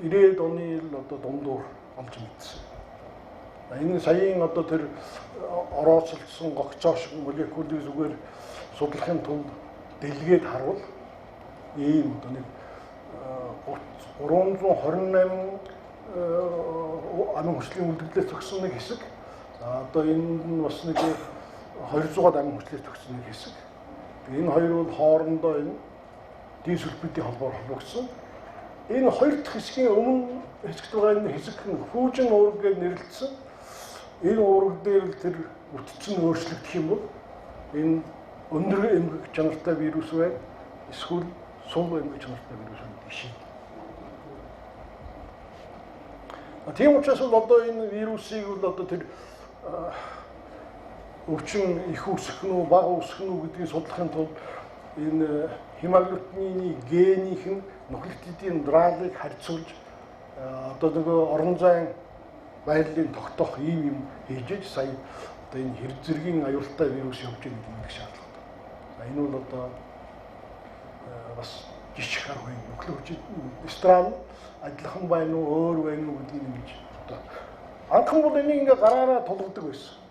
90-ад оны л одоо дундуур олж мэдсэн. Энэ саяын одоо тэр орооцолдсон гогцоо шиг молекулыг зүгээр судлахын тулд дэлгээд харвал ийм одоо нэг 328 амин хүчлийн үлдэгдлээс төгссөн нэг хэсэг. За одоо энэ нь бас нэг 200-аад амин хүчлээс төгссөн нэг хэсэг. Энэ хоёр бол хоорондоо энэ дисульфидийн холбоор холбогдсон. Энэ хоёр дахь хэсгийн өмнө хэсэгт байгаа энэ хэсэг нь хүүжин уураг гэж нэрлэгдсэн. Энэ уураг дээр л тэр бүтц нь өөрчлөгдөх юм бол энэ өндөр эмгэг чанартай вирус байна. Эсвэл сул эмгэг чанартай вирус байна гэж шийднэ. Тийм учраас бол одоо энэ вирусыг бол одоо тэр өвчин их үүсэх нь үү, бага үүсэх нь үү гэдгийг судлахын тулд энэ хемаглутины генийх нь нуклеотидын драалыг харьцуулж одоо нөгөө орон зайн байрлалыг тогтоох ийм юм хийж сая одоо энэ хэрэг зэргийн аюултай вирус явж байгаа гэдэг нэг шаардлагатай. За энэ бол одоо бас жижиг арга юм. Нуклеотид страл адилхан байна уу, өөр байна уу гэдгийг ингэж одоо анхан бол энийг ингээ гараараа тулгадаг байсан.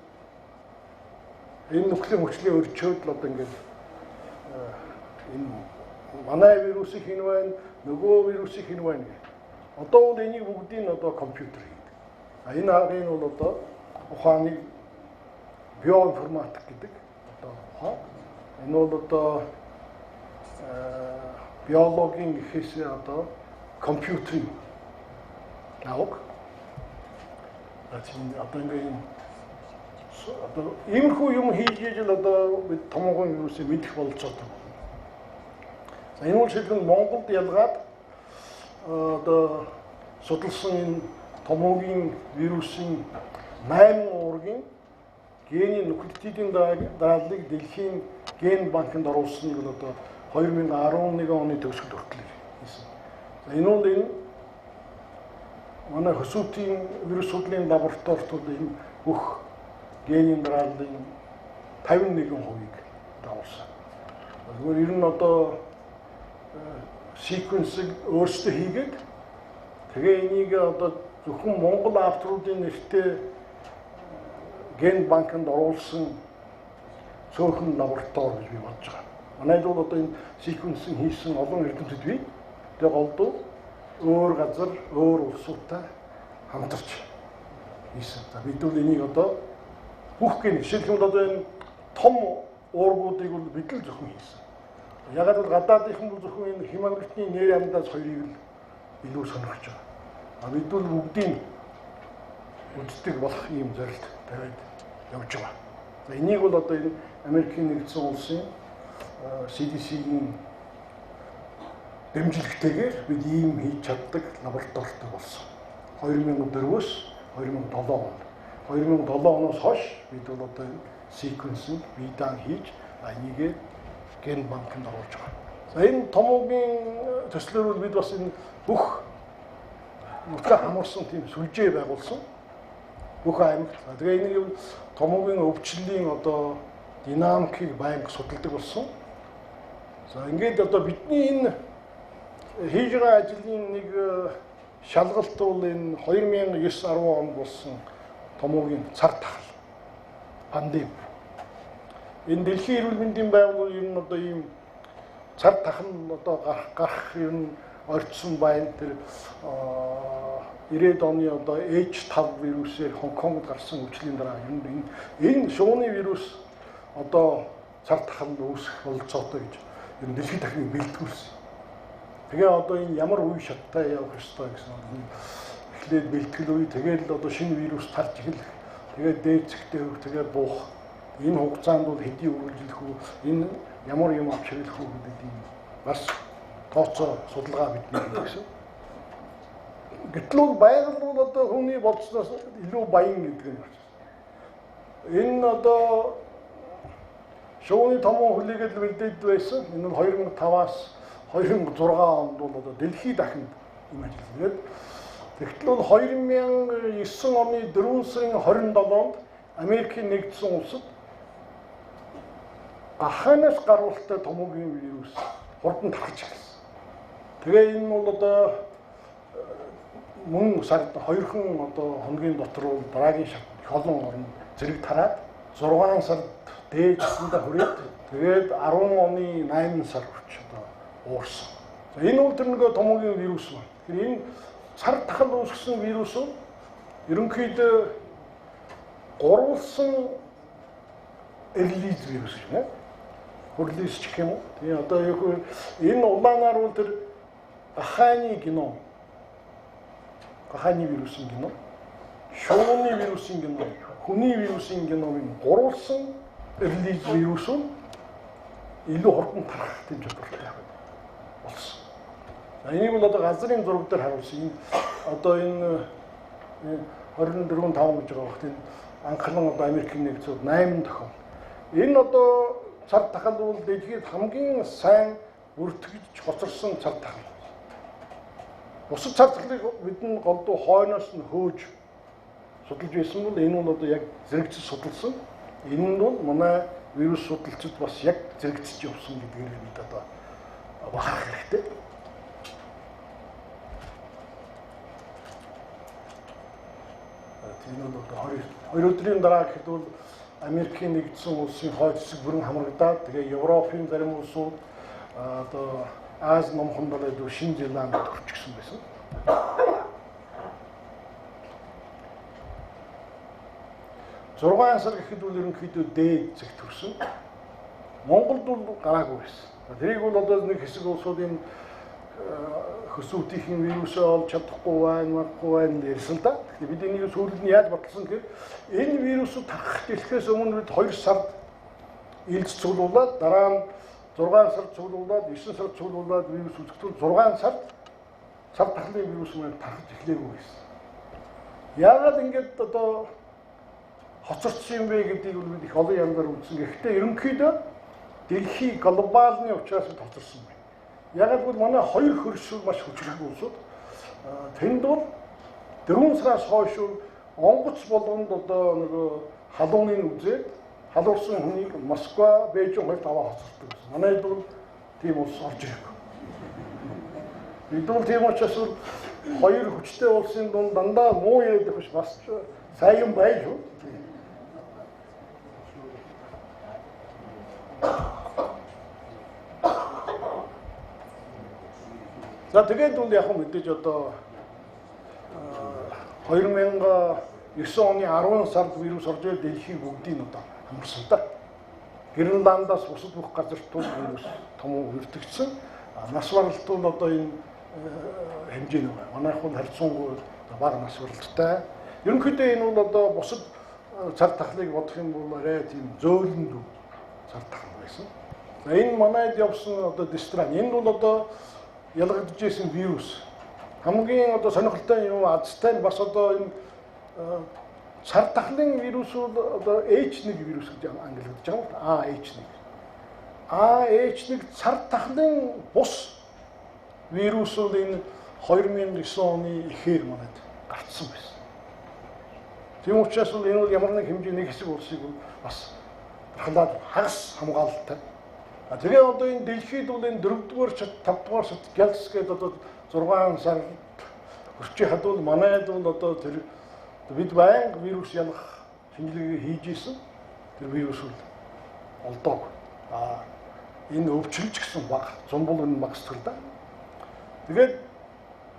Энэ нөхцөлийн хүчлээ өрчөөд л одоо ингээд энэ манай вирусыг хин байна, нөгөө вирусыг хин байна гэх. Одоо бол энийг бүгдийг одоо компьютер хийдэг. А энэ аргыг бол одоо ухааныг биоинформатик гэдэг одоо ухаан. Энэ бол одоо биологийн гэхээс одоо компьютерийн аваг. Одоо ингээ юм одоо иймэрхүү юм хийж ижил одоо бид томоохон вирусыг мэдэх бололцоотой байна. За энэ бол жишээлбэл Монголд ялгаад одоо судалсан энэ томоогийн вирусын 8 уургийн гений нуклеотидын дааллыг дэлхийн ген банкнд оруулсныг бол одоо 2011 оны төгсгөл хүртэл хийсэн. За энэ бол энэ манай хөсүүтийн вирус судлалын лабораторид бол энэ бүх генийн дарааллын 51%-ийг дагуулсан. Тэгвэл ер нь одоо секвенсийг өөрсдөө хийгээд тэгээ энийг одоо зөвхөн Монгол авторуудын нэртэй ген банкнд оруулсан цөөхөн лаборатори гэж би бодож байгаа. Манайд бол одоо энэ секвенсинг хийсэн олон эрдэмтэд бий. Тэгээ голдуу өөр газар, өөр улсуудтай хамтарч хийсэн. За бид бол энийг одоо бүх ген жишээлбэл одоо энэ том уургуудыг бол бид л зөвхөн хийсэн. Ягаад бол гадаадынхан бол зөвхөн энэ хемоглобины нэр амдаас хоёрыг л илүү сонирхож байгаа. А бид бол бүгдийг үздэг болох ийм зорилт тавиад явж байгаа. За энийг бол одоо энэ Америкийн нэгдсэн улсын CDC-ийн дэмжлэгтэйгээр бид ийм хийж чаддаг лабораторитой болсон. 2004-өөс 2007 онд. 2007 оноос хойш бид бол одоо sequencing биедан хийж энийг ген банкнд оруулж байгаа. За энэ томоогийн төслөөр бол бид бас энэ бүх нутгаа хамарсан тийм сүлжээ байгуулсан. Бүх аймагт. Тэгээ энийг томоогийн өвчлөлийн одоо динамикийг байнга судалдаг болсон. За ингээд одоо бидний энэ хийж байгаа ажлын нэг шалгалт бол энэ 2009 10 онд болсон томоогийн цар тахал пандеми. Энэ дэлхийн эрүүл мэндийн байгууллага ер нь одоо ийм цар тахал одоо гарах ер нь орцсон байна. Тэр 90-ад оны одоо H5 вирусээр Хонконгд гарсан өвчлийн дараа ер нь энэ шууны вирус одоо цар тахал үүсэх бололцоотой гэж ер нь дэлхийд дахин бэлтгүүлсэн. Тэгээ одоо энэ ямар үе шаттай явах ёстой гэсэн нь эхлээд бэлтгэл үе, тэгээд л одоо шинэ вирус тарж эхлэх, тэгээд дээд зэгтээ өгөх, тэгээд буух. Энэ хугацаанд бол хэдий үргэлжлэх үү, энэ ямар юм авч хэрэглэх үү гэдэг юм бас тооцоо судалгаа бидний хийсэн. Гэтэл бол байгаль бол одоо хүний бодсноос илүү баян гэдэг нь байна. Энэ одоо шууны томоо хүлээгээд бэлдээд байсан. Энэ нь 2005-аас 2006 онд бол одоо дэлхийд дахинд юм ажилласан. Тэгтэл бол 2009 оны 4 сарын 27-нд Америкийн нэгдсэн улсад гахаанаас гаруултай томоогийн вирус хурдан тархаж эхэлсэн. Тэгээ энэ бол одоо мөн сард 2хан одоо хоногийн дотор бол дараагийн шат их олон орнд зэрэг тараад 6 сард дээд цэсэндээ хүрээд тэгээд 10 оны 8 сар хүрч одоо уурсан. За энэ бол тэр нөгөө томоогийн вирус байна. Тэгэхээр энэ цар тахал үүсгэсэн вирус нь ерөнхийдөө гурвалсан эрлиз вирус юм уу? Хөрлис ч гэх юм уу? Тэгээ одоо яг энэ улаанаар бол тэр гахааны геном, гахааны вирусын геном, шууны вирусын геном, хүний вирусын геномын гурвалсан эрлиз вирус нь илүү хурдан тарах тийм чадвартай болсон. За энийг бол одоо газрын зураг дээр харуулсан. Энэ одоо энэ 24 5 гэж байгаа багт энэ анхлан одоо Америкийн нэгдсэн 8 тохиол. Энэ одоо цар тахал бол дэлхийд хамгийн сайн бүртгэж хоцорсон цар тахал. Бусад цар тахлыг бид нь голдуу хойноос нь хөөж судалж байсан бол энэ бол одоо яг зэрэгцэж судалсан. Энэ нь бол манай вирус судалчид бас яг зэрэгцэж явсан гэдгээр бид одоо бахарх хэрэгтэй. Тэр нь бол одоо 2 өдрийн дараа гэхэд бол Америкийн нэгдсэн улсын хойд хэсэг бүрэн хамрагдаад тэгээ Европын зарим улсууд одоо Ази номхон далайд Шинэ Зеландд төрчихсөн байсан. Зургаан сар гэхэд бол ерөнхийдөө дээд зэг төрсөн. Монголд бол гараагүй байсан. Тэрийг бол одоо нэг хэсэг улсуудын хөсүүтийн вирусээ олж чадахгүй байна, магадгүй байна ярьсан л да. Тэгэхээр бид энийг сүүлд нь яаж баталсан гэхээр энэ вирусыг тархах дэлхээс өмнө бид 2 сард илж цуглуулад дараа нь 6 сар цуглуулад 9 сар цуглуулад вирус үзэхдээ 6 сард цар тахлын вирус маань тархаж эхлээгүй байсан. Яагаад ингэж одоо хоцорсон юм бэ гэдгийг бол бид их олон янзаар үзсэн. Гэхдээ ерөнхийдөө дэлхий глобалны учраас бид хоцорсон байна. Яагаад гэвэл манай хоёр хөршил маш хүчрэх улсууд тэнд бол 4 сараас хойш онгоц болгонд одоо нөгөө халууныг үзээд халуурсан хүнийг Москва, Бээжин хоёрт аваа хоцордог гэсэн. Манайд бол тийм улс орж ирээгүй. Бид бол тийм учраас хоёр хүчтэй улсын дунд дандаа муу яриад биш бас сайн юм байж юу. За тэгээд бол яг мэдээж одоо 2009 оны 10 сард вирус орж ирээд дэлхийг бүгдийг одоо хамарсан та. Гренландаас бусад бүх газарт бол вирус том өртөгдсөн. Нас баралт бол одоо энэ хэмжээ нэг байна. Манайх бол харьцангуй бага нас баралттай. Ерөнхийдөө энэ бол одоо бусад цар тахлыг бодох юм бол арай тийм зөөлөнд цар тахал байсан. За энэ манайд явсан одоо дистран. Энэ бол одоо ялгагдж исэн вирус хамгийн одоо сонирхолтой юм азтай нь бас одоо энэ цар тахлын вирус бол одоо H1 вирус гэж ангилагдаж байгаа юм. AH1. AH1 цар тахлын бус вирус бол энэ 2009 оны эхээр манайд гарцсан байсан. Тийм учраас бол энэ бол ямар нэг хэмжээний хэсэг улсыг бас дархлаад хагас хамгаалалтай. А тэгээ одоо энэ дэлхийд бол энэ 4-р шат, 5-р шат гялс гэдэг одоо 6 сард хүрч яхад бол манайд бол одоо тэр бид байнга вирус ялах шинжилгээ хийж исэн. Тэр вирус бол олдоогүй. А энэ өвчлөж гисэн баг, зумбул энэ багсдаг л да. Тэгээд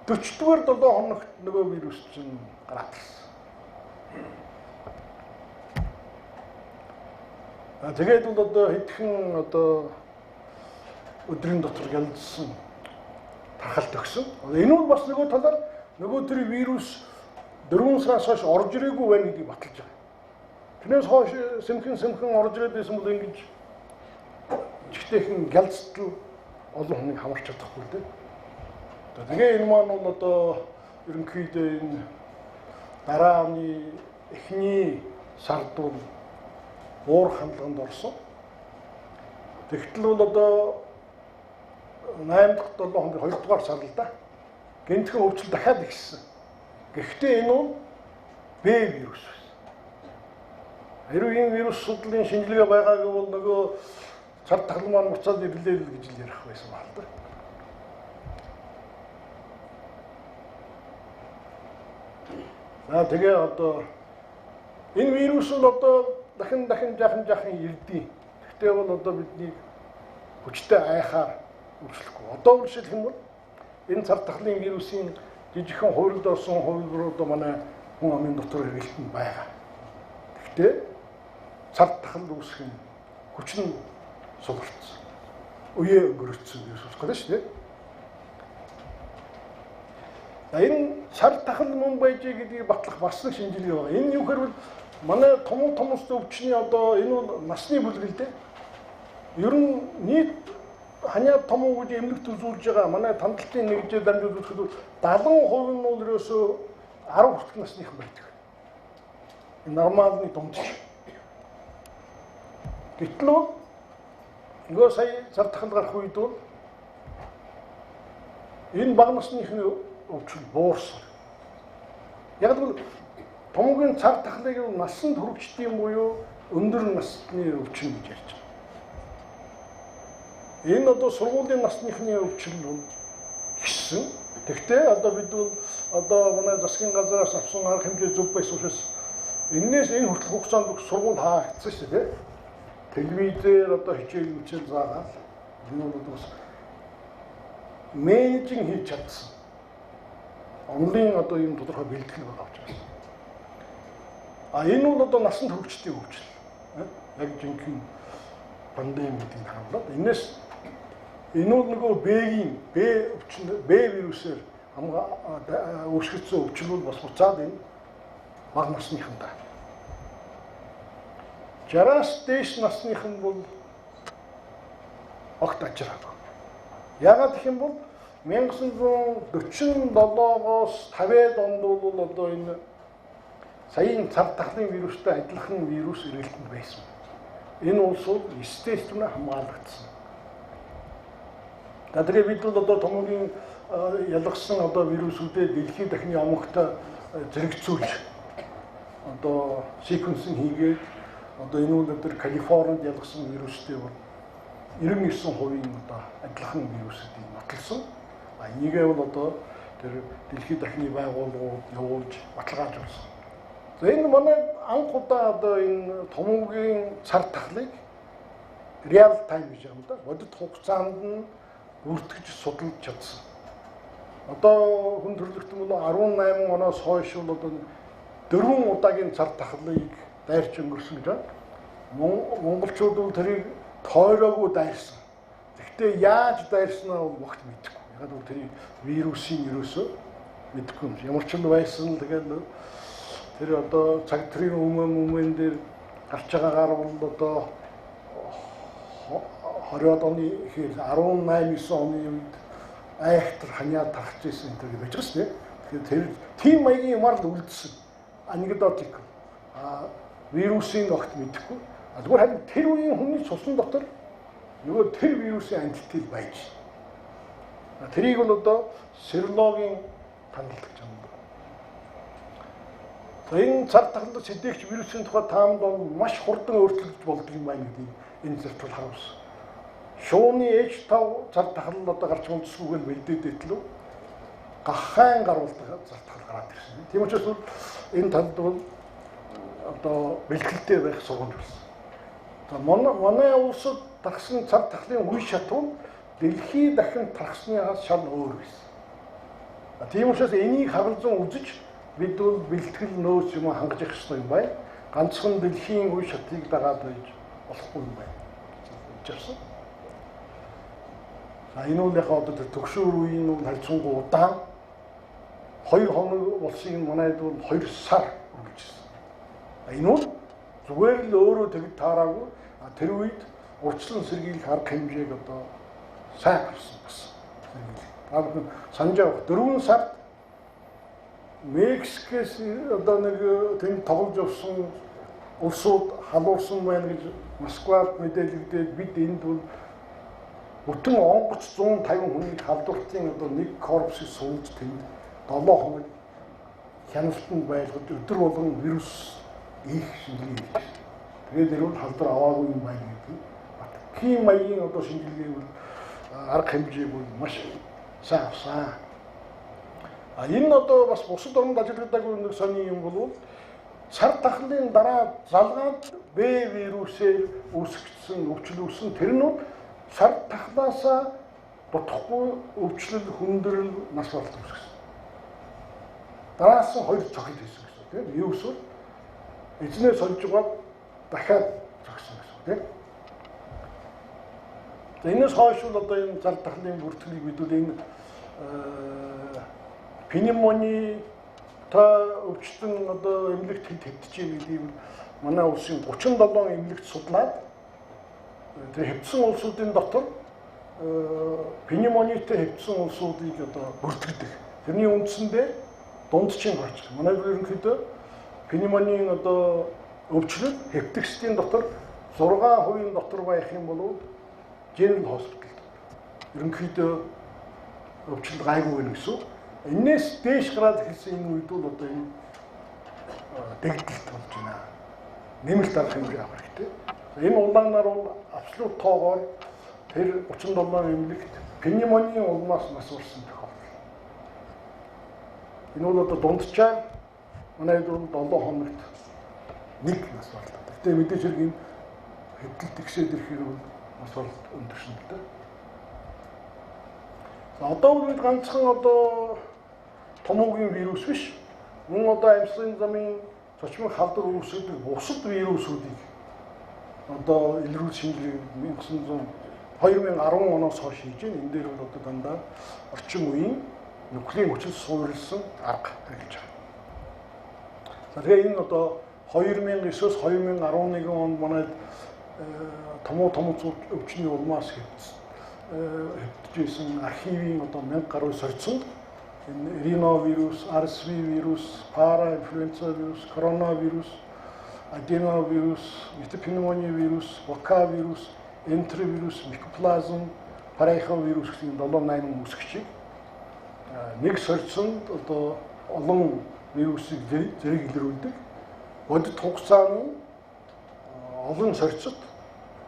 40-р 7 хоногт нөгөө вирус чинь гараад ирсэн. А тэгээд бол одоо хэдхэн одоо өдрийн дотор ялдсан тархалт өгсөн. Энэ бол бас нөгөө талаар нөгөө тэр вирус 4 сараас хойш орж ирээгүй байна гэдгийг баталж байгаа. Тэрнээс хойш сэмхэн орж ирээд байсан бол ингэж чигтэйхэн гялцтал олон хүнийг хамарч чадахгүй л дээ. Тэгээ энэ маань бол одоо ерөнхийдөө энэ дараа оны эхний сард бол уур хандлаганд орсон. Тэгтэл бол одоо 8 дахь 7 хоногийн 2 дугаар сар л да. Гэнтхэн өвчл дахиад ихссэн. Гэхдээ энэ нь Б вирус байсан. Хэрвээ энэ вирус судлалын шинжилгээ байгаагүй бол нөгөө цар тахал маань буцаад ирлээ л гэж л ярих байсан байна л да. За тэгээ одоо энэ вирус нь одоо дахин жаахан ирдээ. Гэхдээ бол одоо бидний хүчтэй айхаар өвчлөхгүй. Одоо жишээлх юм бол энэ цар тахлын вирусын жижигхэн хувиралд орсон хувилбар одоо манай хүн амын дотор хэрэгэлтэн байгаа. Гэхдээ цар тахал үүсэх нь хүч нь суларцсан. Үе өнгөрцсөн вирус болох гэдэг шүү дээ. За энэ цар тахал мөн байжээ гэдгийг батлах бас нэг шинжилгээ байгаа. Энэ юу гэхээр манай томс өвчний одоо энэ бол насны бүлэг л дээ. Ер нь нийт ханиад томуу гэж эмнэгт үзүүлж байгаа манай тандалтын нэгжээр дамжуулж үзэхэд 70% нь бол ерөөсөө 10 хүртэлх насныхан байдаг. Энэ нормалны дундч. Гэтэл бол нөгөө сая цар тахал гарах үед бол энэ бага насныхны өвчл буурсан. Яг л томоогийн цар тахлыг насанд хүрэгчдийн буюу өндөр насны өвчин гэж ярьж байгаа. Энэ одоо сургуулийн насныхны өвчин бол ихсэн. Тэгтээ одоо бид бол одоо манай засгийн газраас авсан арга хэмжээ зөв байсан учраас энээс энэ хүртэлх хугацаанд бүх сургууль хаагдсан шүү дээ. Телевизээр одоо хичээл хичээл заагаад энэ бол бас менежинг хийж чадсан. Онлын одоо ийм тодорхой бэлтгэл байгаа учраас. А энэ бол одоо насанд хүрэгчдийн өвчин. Яг жинхэнэ пандеми гэдгийг харуулад энэс энэ бол нөгөө Б-ийн Б өвчин Б вирусээр үүсгэсэн өвчин бол бас буцаад энэ бага насныхандаа. 60-аас дээш насныхан бол огт ажраагүй. Яагаад гэх юм бол 1947-оос 50-ад онд бол одоо энэ саяын цар тахлын вирустай адилхан вирус эргэлтэнд байсан. Энэ улсууд естественно хамгаалагдсан. За тэгээ бид бол одоо томоогийн ялгсан одоо вирусүүдэд дэлхийн дахны омогтой зэрэгцүүлж одоо секвенсинг хийгээд одоо энэ үл өдөр Калифорнид ялгсан вирустэй бол 99% одоо адилхан вирусүүдийг нотлсон. А энийгээ бол одоо тэр дэлхийн дахны байгууллагууд явуулж баталгаажуулсан. За энэ манай анх удаа одоо энэ томоогийн цар тахлыг real time гэж юм да. Бодит хугацаанд нь бүртгэж судалж чадсан. Одоо хүн төрөлхтөн бол 18 оноос хойш бол одоо 4 удаагийн цар тахлыг дайрч өнгөрсөн гэж байна. Монголчууд бол тэрийг тойроогүй дайрсан. Гэхдээ яаж дайрснаа бол огт мэдэхгүй. Яг бол тэрийг вирусын ерөөсөө мэдэхгүй юм. Ямар ч л байсан тэгэл тэр одоо цаг төрийн өмнө дээр гарч байгаагаар бол одоо 20-од оны ихээр 18 9 оны үед Айхтар ханиа тархаж исэн энэ гэж байж байгаа шүү дээ. Тэгэхээр тэр тийм маягийн юмар л үлдсэн. Анекдотик. Вирусын огт мэдэхгүй. Зүгээр харин тэр үеийн хүний цусан дотор нөгөө тэр вирусын антитэл байж. Тэрийг бол одоо серологийн хандлт гэж байна. За энэ цар тахал сэдээгч вирусын тухай таамаг бол маш хурдан өөрчлөгдөж болдог юм байна гэдгийг энэ зэрэг харуулсан. Шууны H5 цар тахал одоо гарч болцсгүйгээр мэдээд итлүү гахайн гаруулдаг цар тахал гараад ирсэн. Тийм учраас энэ талд бол одоо бэлтгэлтэй байх сургамж болсон. За манай улсад тархсан цар тахлын үе шат нь дэлхий дахин тархсныхаас шал өөр байсан. Тийм учраас энийг харалзан үзэж бид бол бэлтгэл нөөц юм хангаж явах ёстой юм байна. Ганцхан дэлхийн үе шатыг дагаад байж болохгүй юм байна гэж ярьсан. За энэ бол яг одоо төгшөөр үеийн нь харьцангуй удаан 2 хоног болсон юм манайд бол 2 сар үргэлжсэн. Энэ бол зүгээр л өөрөө тэгж таараагүй тэр үед урьдчилан сэргийлэх арга хэмжээг одоо сайн авсан гэсэн. Та бүхэн санаж авах 4 сард Мексикээс одоо нэг тэнд тоглож явсан улсууд халуурсан байна гэж Москвад мэдээлэгдээд бид энд бол бүтэн онгоц 150 хүний халдвартын одоо нэг корпусыг суулж тэнд 7 хоног хяналтанд байлгаж өдөр болгон вирус их шинжилгээ хийж. Тэгээд ирвэл халдвар аваагүй юм байна гэдэг. Баткийн маягийн одоо шинжилгээг бол арга хэмжээг бол маш сайн авсан. А энэ одоо бас бусад оронд ажиллагдаагүй нэг сони юм бол цар тахлын дараа залгаад Б вирусээр үүсгэсэн өвчлөл үүссэн. Тэр нь цар тахлаасаа дутхгүй өвчлөл, хүндрэл, нас баралт үүсгэсэн. Дараас нь хоёр цохид хийсэн гэсэн тийм вирус бол эзнээ сольж байгаа дахиад зогссон гэсэн тийм. За энэс хойш бол одоо энэ цар тахлын бүртгэлийг бид бол энэ пневмони та өвчтөн одоо эмнэлэгт хэд хэвтэж гэдгийг манай улсын 37 эмнэлэгт судлаад тэр хэвтсэн улсуудын дотор пневмонитой хэвтсэн улсуудыг одоо бүртгэдэг. Тэрний үндсэн дээр дундчийн гарч. Манай ерөнхийдөө пневмонийн одоо өвчлөл хэвтэгчдийн дотор 6% дотор байх юм бол General Hospital ерөнхийдөө өвчлөл гайгүй гэнэ гэсэн. Энээс дээш гараад эхэлсэн энэ үед бол одоо энэ дэгдэлт болж байна. Нэмэлт арга хэмжээ авах хэрэгтэй. Энэ улаанаар бол абсолют тоогоор тэр 37 эмнэлэгт пневмонийн улмаас нас барсан тохиолдол. Энэ бол одоо дунджаар манай хэд бол 7 хоногт нэг нас барлаа. Гэтэ мэдээж хэрэг энэ хэвдэл тэгшээд ирэхээр бол нас баралт өндөрсөн л дээ. За одоо бид ганцхан одоо томоогийн вирус биш. Мөн одоо амьсгалын замын цочмог халдвар үүсгэдэг бусад вирусуудыг одоо илрүүл шинжилгээ 2010 оноос хойш хийж байна. Энэ дээр бол одоо дандаа орчин үеийн нөхлийн хүчил суурилсан арга хэрэглэж байгаа. За тэгээ энэ одоо 2009-оос 2011 онд манайд томуу өвчний улмаас хэвтэж байсан архивын одоо 1000 гаруй сорьцонд энэ риновирус, RSV вирус, параинфлюенза вирус, коронавирус, аденовирус, метапневмони вирус, бока вирус, энтеровирус, микоплазм, параиховирус гэсэн 7 8 үүсгчийг нэг сорьцонд одоо олон вирусыг зэрэг илрүүлдэг. Бодит хугацааны олон сорьцод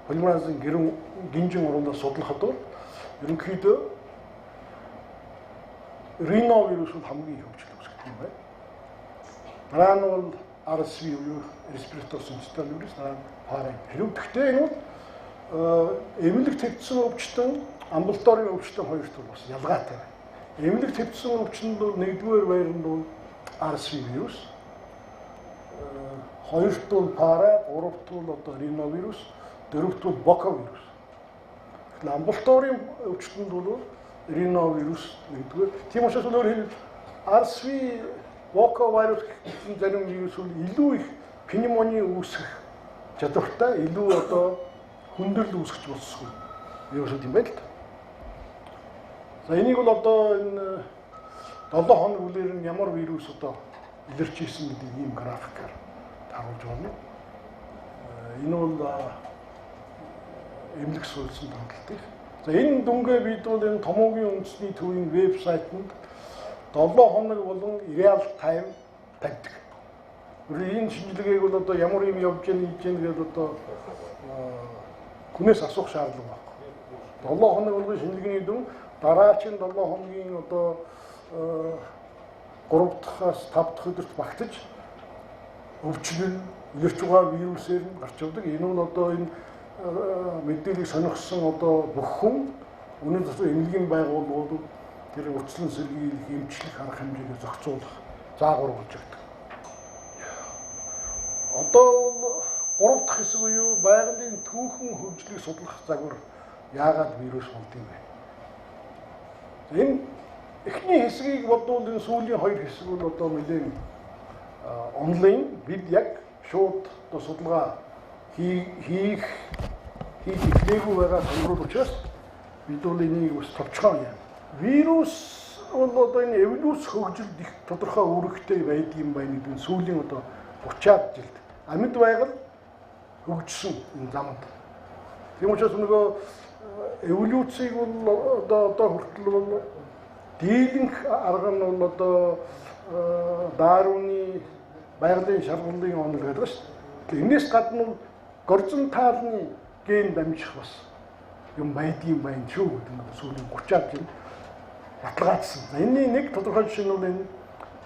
полимеразын гинжин урандаа судлахад бол ерөнхийдөө риновирус бол хамгийн их өвчлөл үүсгэдэг юм байна. Дараа нь бол RSV буюу respiratory syncytial virus, дараа нь пара. Хэрвээ гэхдээ энэ бол эмнэлэг твдсэн өвчтөн, амбулаторийн өвчтөн хоёрт бол бас ялгаатай байна. Эмнэлэг твдсэн өвчтөнд бол нэгдүгээр байранд бол RSV вирус, хоёрт бол пара, гуравт бол одоо риновирус, дөрөвт бол бока вирус. Тэгэхээр амбулаторийн өвчтөнд бол риновирус нэгдүгээр. Тийм учраас өөр хэлбэл RSV, бока вирус гэсэн зарим вирус бол илүү их пневмони үүсгэх чадвартай, илүү одоо хүндрэл үүсгэж болсгүй вирусууд юм байна л та. За энийг бол одоо энэ 7 хоног үлээр нь ямар вирус одоо илэрч исэн гэдэг ийм графикаар харуулж байна. Энэ бол эмнэлэг суурилсан донтолт. За энэ дүнгээ бид бол энэ Томоогийн үндэсний төвийн вебсайтанд 7 хоног болон real time тавьдаг. Энэ шинжилгээг бол одоо ямар юм явж гэнэ хийж гэнэ гэдэг одоо хүнээс асуух шаардлага байхгүй. 7 хоног болгон шинжилгээний дүн дараагийн 7 хоногийн одоо 3 дахьаас 5 дахь өдөрт багтаж өвчин илэрч байгаа вирусээр нь гарч явдаг. Энэ нь одоо энэ мэдээллийг сонирхсон одоо бүх хүн үнэн дотор эмнэлгийн байгууллагууд тэр урьдчилан сэргийлэх, эмчлэх арга хэмжээгээ зохицуулах заагвар болж өгдөг. Одоо бол 3 дахь хэсэг буюу байгалийн түүхэн хөгжлийг судлах загвар яагаад вирус болд юм бэ? Энэ эхний хэсгийг бодвол энэ сүүлийн хоёр хэсэг бол одоо нэлээд онлайн бид яг шууд одоо судалгаа хийж эхлээгүй байгаа сонирхол учраас бид бол энийг бас товчхон яа. Вирус бол одоо энэ эволюц хөгжилд их тодорхой үүрэгтэй байдаг юм байна гэдэг нь сүүлийн одоо 30-аад жилд амьд байгаль хөгжсөн энэ замд. Тийм учраас нөгөө эволюцийг бол одоо хүртэл бол дийлэнх арга нь бол одоо Дарвины байгалийн шалгалын онол гэдэг шүү дээ. Энээс гадна бол горизонталны ген дамжих бас юм байдгийн байна шүү гэдэг нь сүүлийн 30-аад жил баталгаажсан. За энэний нэг тодорхой жишээ нь бол энэ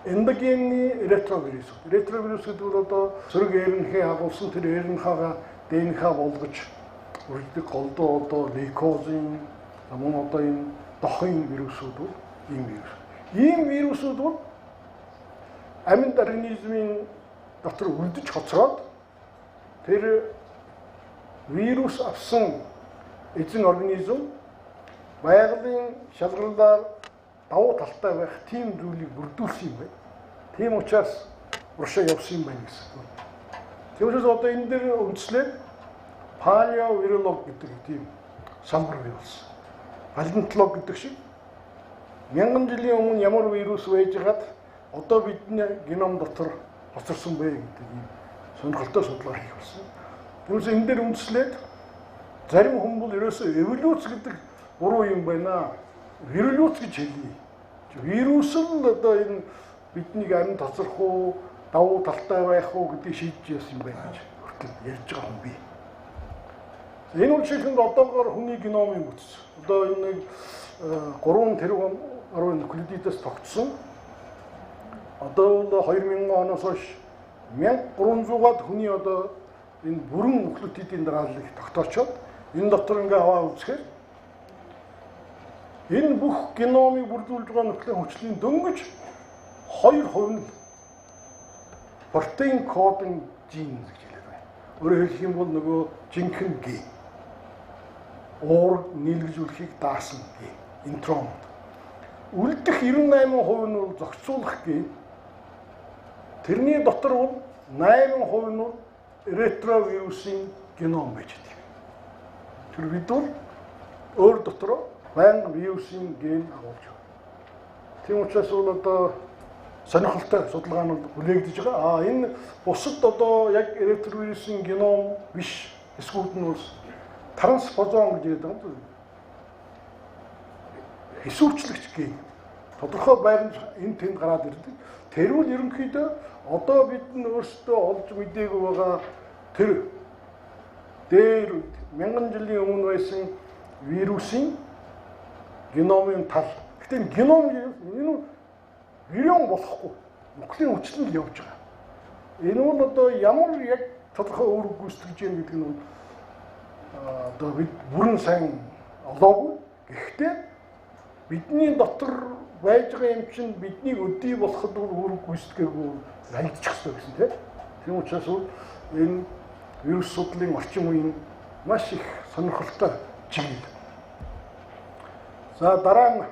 эндогенны ретровирус. Ретровирус гэдэг нь одоо сөрөг РНХ агуулсан тэр РНХ-гаа ДНХ болгож үрждэг голдоо одоо лейкозын мөн одоо энэ дохын вирусууд бол ийм вирус. Ийм вирусууд бол амьд организмын дотор үлдэж хоцроод тэр вирус авсан эзэн организм байгалийн шалгарлаар давуу талтай байх тийм зүйлийг бүрдүүлсэн юм байна. Тийм учраас уршаа явсан юм байна гэсэн. Тийм учраас одоо энэ дээр үндэслээд палеовиролог гэдэг тийм салбар бий болсон. Палеонтолог гэдэг шиг мянган жилийн өмнө ямар вирус байжгаад одоо бидний геном дотор хоцорсон бэ гэдэг ийм сонирхолтой судалгаа хийх болсон. Тиймээс энэ дээр үндэслээд зарим хүн бол ерөөсөө эволюц гэдэг буруу юм байна. Виролюц гэж хэлье. Вирус л одоо энэ биднийг амь тоцрох уу, давуу талтай байх уу гэдгийг шийдэж яасан юм байна гэж хүртэл ярьж байгаа хүн бий. Энэ үйлчлэгэнд одоогоор хүний геномын бүтц. Одоо энэ нэг 3 тэрбум гаруй нуклеотидаас тогтсон. Одоо бол 2000 оноос хойш 1300-аад хүний одоо энэ бүрэн нуклеотидын дарааллыг тогтоочоод энэ дотор ингээ аваа үзэхээр энэ бүх геномыг бүрдүүлж байгаа нуклеин хүчлийн дөнгөж 2% нь протеин кодинг ген гэж хэлээд байна. Өөрөөр хэлэх юм бол нөгөө жинхэнэ ген. Уург нийлгэжүүлэхийг даасан ген, интрон. Үлдэх 98% нь бол зохицуулах ген. Тэрний дотор бол 8% нь бол ретровирусын геном байж байдаг. Тэр бид бол өөр дотроо байнга вирусын ген агуулж байна. Тийм учраас бол одоо сонирхолтой судалгаанууд хүлээгдэж байгаа. Энэ бусад одоо яг ретровирусын геном биш эсгүүд нь бол транспозон гэж ярьдаг юм. Хэсүүчлэгч ген. Тодорхой байранд энэ тэнд гараад ирдэг. Тэрүүл ерөнхийдөө одоо бид нь өөрсдөө олж мдээгүй байгаа тэр дээр мянган жилийн өмнө байсан вирусын геномын тал. Гэтэ энэ геном энэ вирион болохгүй. Нуклеин хүчлэн л явж байгаа. Энэ бол одоо ямар яг тодорхой үүрэг гүйцэтгэж яах гэдэг нь одоо бид бүрэн сайн олоогүй. Гэхдээ бидний дотор байж байгаа юм чинь биднийг өдий болоход үүрэг гүйцэтгээгүй харагдчих ёстой гэсэн тийм. Тийм учраас энэ вирус судлалын орчин үеийн маш их сонирхолтой чиглэл. За дараа нь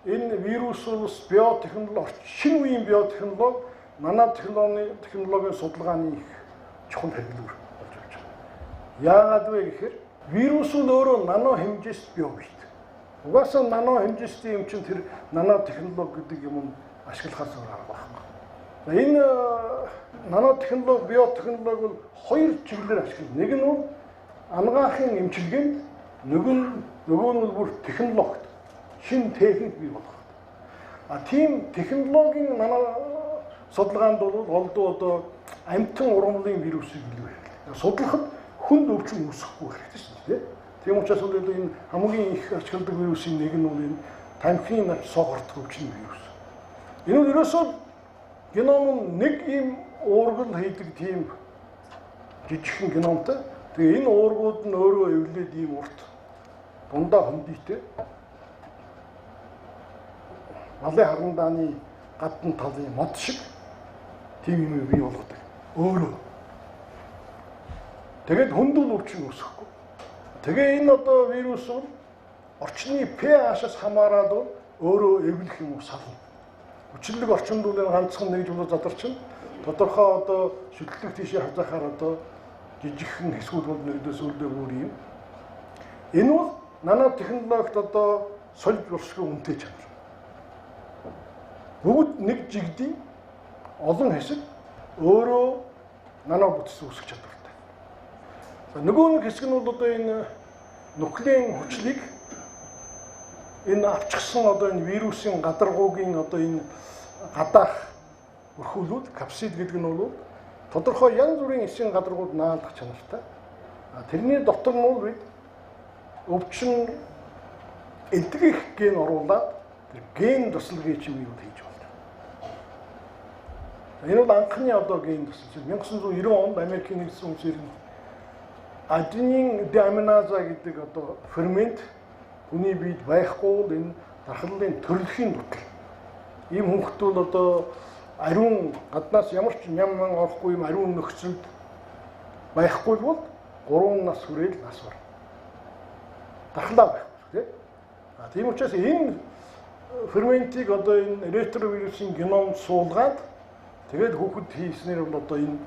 энэ вирус бас биотехнологи, шинэ үеийн биотехнологи, нанотехнологийн судалгааны их чухал хэрэглүүр болж явж байгаа. Яагаад вэ гэхээр вирус нь өөрөө нано хэмжээст био бит. Угаасаа нано хэмжээстэй юм чинь тэр нанотехнологи гэдэг юм ашиглахаас өөр арга байхгүй. За энэ нанотехнологи, биотехнологи бол хоёр чиглэлээр ашиглана. Нэг нь бол анагаахын эмчилгээнд, нөгөө нь бол бүр технологид, шинэ техник бий болгох. А тийм технологийн нано судалгаанд бол голдуу одоо амьтан ургамлын вирусыг илүү хэрэглэдэг. Судлахад хүнд өвчин үүсэхгүй хэрэгтэй шүү дээ. Тийм учраас бол энэ хамгийн их ашигладаг вирусын нэг нь бол энэ тамхины навч согордох өвчний вирус. Энэ нь ерөөсөө геном нь нэг ийм уургал хийдэг тийм жижигхэн геномтой. Тэгээ энэ уургууд нь өөрөө эвлээд ийм урт дундаа хөндийтэй малын харандааны гадна талын мод шиг тийм юм бий болгодог. Өөрөө. Тэгээд хүндүүл өвчин үүсэхгүй. Тэгээ энэ одоо вирус бол орчны pH-аас хамаарат бол өөрөө эвлэх юм уу сална. Хүчлэг орчинд бол энэ ганцхан нэг жуулаа задарчин тодорхой одоо шүтлэг тийшээ хазаахаар одоо жижигхэн хэсгүүд бол нэгдээс үлдээ бүр юм. Энэ бол нанотехнологид одоо сольж болшгүй үнэтэй чанар. Бүгд нэг жигдийн олон хэсэг өөрөө нано бүтц үүсгэх чадвартай. За нөгөө нэг хэсэг нь бол одоо энэ нуклеин хүчлийг энэ авчихсан одоо энэ вирусын гадаргуугийн одоо энэ гадаах өрхүүлүүд капсид гэдэг нь бол тодорхой янз бүрийн эсийн гадаргууд наалдах чанартай. Тэрний дотор нь бол бид өвчин эдгэх ген оруулаад тэр ген тусалгыг чим юу хийж байна. Энэ бол анхны одоо ген тусалж 1990 онд Америкийн нэгдсэн улсын аденин деаминаза гэдэг одоо фермент хүний биед байхгүй бол энэ дархлалын төрөлхийн дутал. Ийм хүмүүст бол одоо ариун гаднаас ямар ч ням ман орохгүй юм ариун нөхцөлд байхгүй бол 3 нас хүрээл нас бар. Дархлаа байхгүй тийм. А тийм учраас энэ ферментийг одоо энэ ретровирусын геномд суулгаад тэгээд хүүхэд хийснээр бол одоо энэ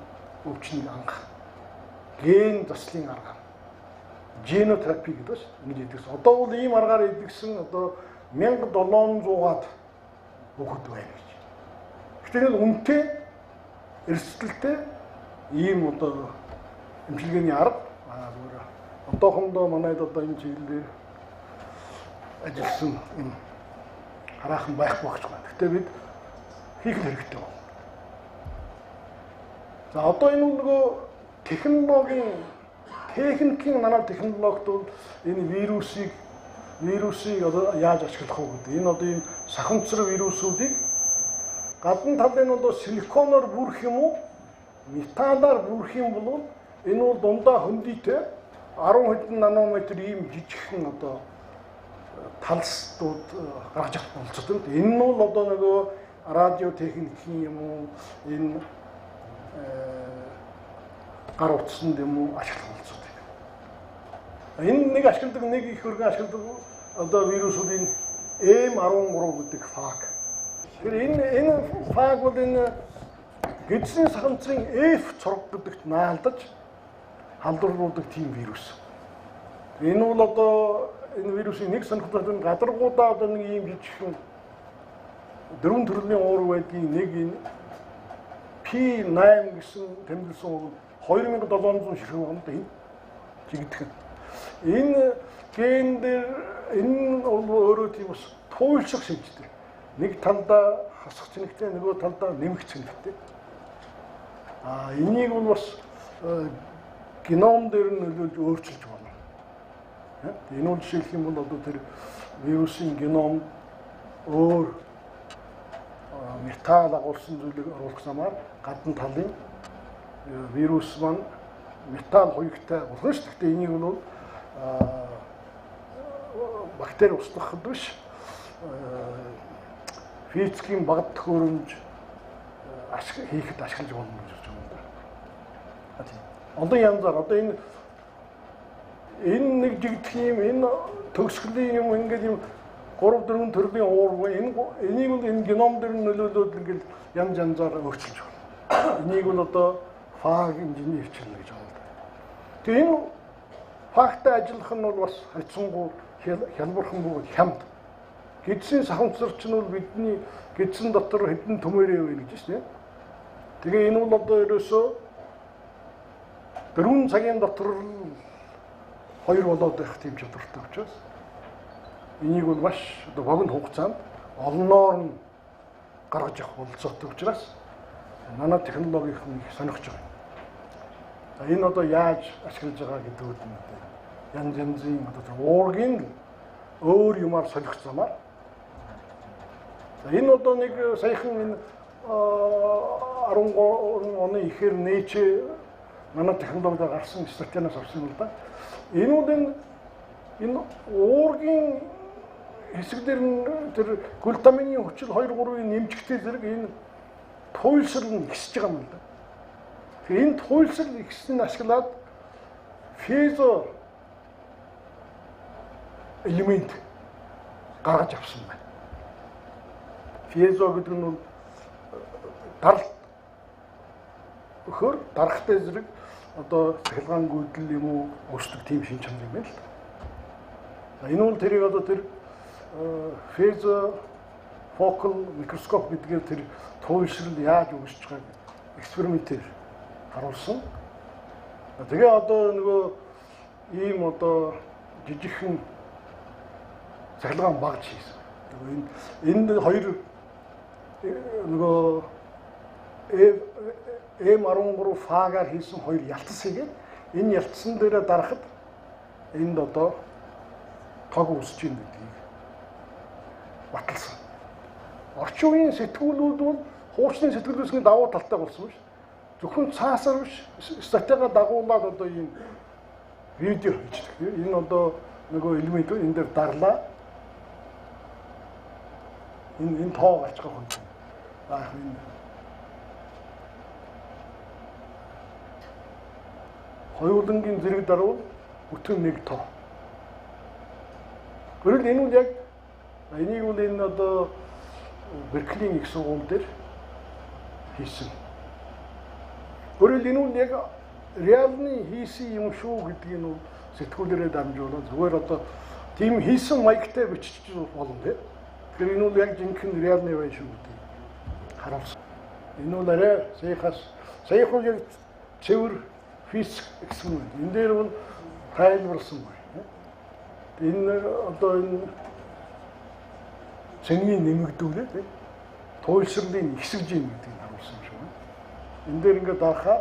өвчнийг анх ген заслын аргаар генотерапи гэдэг шүү дээ. Ингэж идэгсэн. Одоо бол ийм аргаар идэгсэн одоо 1700-аад хүүхэд байна гэж. Гэтэл энэ үнэтэй эрсдэлтэй ийм одоо эмчилгээний арга зүгээр одоохондоо манайд одоо энэ чиглэлээр ажилласан юм хараахан байхгүй гэж байна. Гэхдээ бид хийх хэрэгтэй байна. За одоо энэ нөгөө технологийн техникийн нанотехнологид бол энэ вирусыг одоо яаж ашиглах вэ гэдэг. Энэ одоо ийм сахамцар вирусуудыг гадна талын нь бол силиконоор бүрэх юм уу, металлаар бүрэх юм бол энэ бол дундаа хөндийтэй 10 хэдэн нанометр ийм жижигхэн одоо талсдууд гаргаж авах болцсон. Энэ нь бол одоо нөгөө радио техникийн юм уу энэ гар утсанд юм уу ашиглах болцсон. Энэ нэг ашигладаг нэг их хөргөн ашигладаг одоо вирусуудын M13 гэдэг фаг. Тэгэхээр энэ фаг бол энэ гэдэсний сахамцрын F цорго гэдэгт наалдаж халдварлуулдаг тийм вирус. Энэ бол одоо энэ вирусын нэг сонирхолтой нь гадаргуудаа одоо нэг ийм жижигхэн дөрвөн төрлийн уурга байдгийн нэг энэ P8 гэсэн тэмдэглэсэн уурга 2700 ширхэг байна да энэ жигдэх. Энэ ген дээр энэ бол өөрөө тийм бас туйлших шинжтэй. Нэг талдаа хасах цэнэгтэй, нөгөө талдаа нэмэх цэнэгтэй. А энийг бол бас геном дээр нь нөлөөлж өөрчилж байна. Энэ бол жишээлх юм бол одоо тэр вирусын геном өөр металл агуулсан зүйлийг оруулах замаар гадна талын вирус маань металл хуягтай болно шүү. Гэхдээ энийг бол бактери устгахад биш физикийн багад төхөөрөмж хийхэд ашиглаж болно гэж бодож байна. А тийм. Олон янзаар одоо энэ нэг жигдэх юм, энэ төгсгөлийн юм ингээд юм 3 4 төрлийн уурга энийг бол энэ геном дээр нь нөлөөлөөд ингээд янз янзаар өөрчилж байна. Энийг бол одоо фаг инженер хичээлнэ гэж байна. Тэгээ энэ Фагтай ажиллах нь бол бас хайцсангуу хялбархан бөгөөд хямд. Гэдсийн сахамцар чинь бол бидний гэдсэн дотор хэдэн төмөрөө вэ гэж шүү дээ. Тэгээ энэ бол одоо ерөөсөө 4 цагийн дотор хоёр болоод байх тийм чадвартай учраас энийг бол маш одоо богино хугацаанд олноор нь гаргаж авах бололцоотой учраас нанотехнологийн их сонирхож байгаа. За энэ одоо яаж ашиглаж байгаа гэдэг нь одоо янз янзын одоо тэр уургийн өөр юмар солих замаар. За энэ одоо нэг саяхан энэ 13 оны ихээр Nature нанотехнологид гарсан статьянаас авсан юм л да. Энэ бол энэ уургийн хэсэг дээр нь тэр глутамины хүчил 2 3-ын нэмжигтэй зэрэг энэ туйлшрал нь ихсэж байгаа юм л да. Тэгэхээр энэ туйлшрал ихсэн нь ашиглаад физо элемент гаргаж авсан байна. Физо гэдэг нь бол даралт өхөр дарахтай зэрэг одоо цахилгаан гүйдэл юм уу үүсдэг тийм шин чанар юм байна л да. За энэ бол тэрийг одоо тэр физо фокал микроскоп гэдгээр тэр туйлшрал яаж үүсэж байгааг экспериментээр харуулсан. Тэгээ одоо нөгөө ийм одоо жижигхэн цахилгаан багж хийсэн. Энэ хоёр нөгөө M13 фагаар хийсэн хоёр ялтас хийгээд энэ ялтсан дээрээ дарахад энд одоо тог үүсэж байна гэдгийг баталсан. Орчин үеийн сэтгүүлүүд бол хуучны сэтгэл зүйн давуу талтай болсон биш. Зөвхөн цаасаар биш, статигаа дагуулад одоо ийм видео хийчихдэг. Энэ одоо нөгөө элемент энэ дээр дарлаа. Энэ тоо гарч байгаа хүн. Аа энэ хоёулангийн зэрэг даруул бүтэн нэг тоо. Гэрэл энэ бол яг энийг бол энэ одоо Берклийн их сургууль дээр хийсэн. Гэрэл энэ бол яг реалны хийсэн юм шүү гэдгийг нь сэтгүүлээрээ дамжуулаад зүгээр одоо тийм хийсэн маягтай бичиж болно тийм. Тэгэхээр энэ бол яг жинхэнэ реалны бай шүү гэдгийг харуулсан. Энэ бол арай саяхаас саяхан яг цэвэр физик эксперимент. Энэ дээр бол тайлбарласан байна. Энэ одоо энэ цэнгийн нэмэгдүүлээ тийм. Туйлшрлын ихсэж юм гэдгийг харуулсан юм шиг байна. Энэ дээр ингээд дарахаа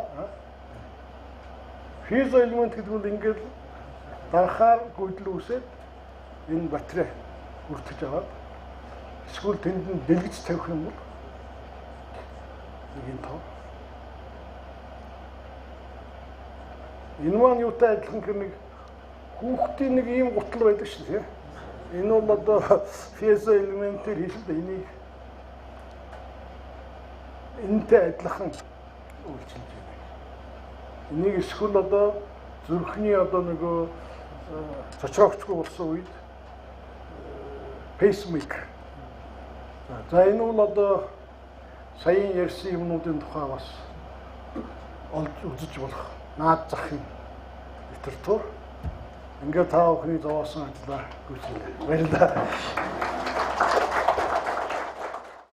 физо элемент гэдэг бол ингээд дарахаар гүйдэл үүсээд энэ батарей өртөж аваад эсвэл тэнд нь дэлгэц тавих юм бол нэг энэ тоо. Энэ маань юутай адилхан гэх нэг хүүхдийн нэг ийм гутал байдаг шин тийм. Энэ бол одоо физо элементээр хийсэн дээ. Энийг энэтэй адилхан үйлчилж байдаг. Энийг эсвэл одоо зүрхний одоо нөгөө цочроогчгүй болсон үед пейсмейкер. За энэ бол одоо саяын ярьсан юмнуудын тухай бас олж үзэж болох наад захын литератур. Ингээд та бүхний зовоосон ажлаа гүйцэлээ. Баярлалаа.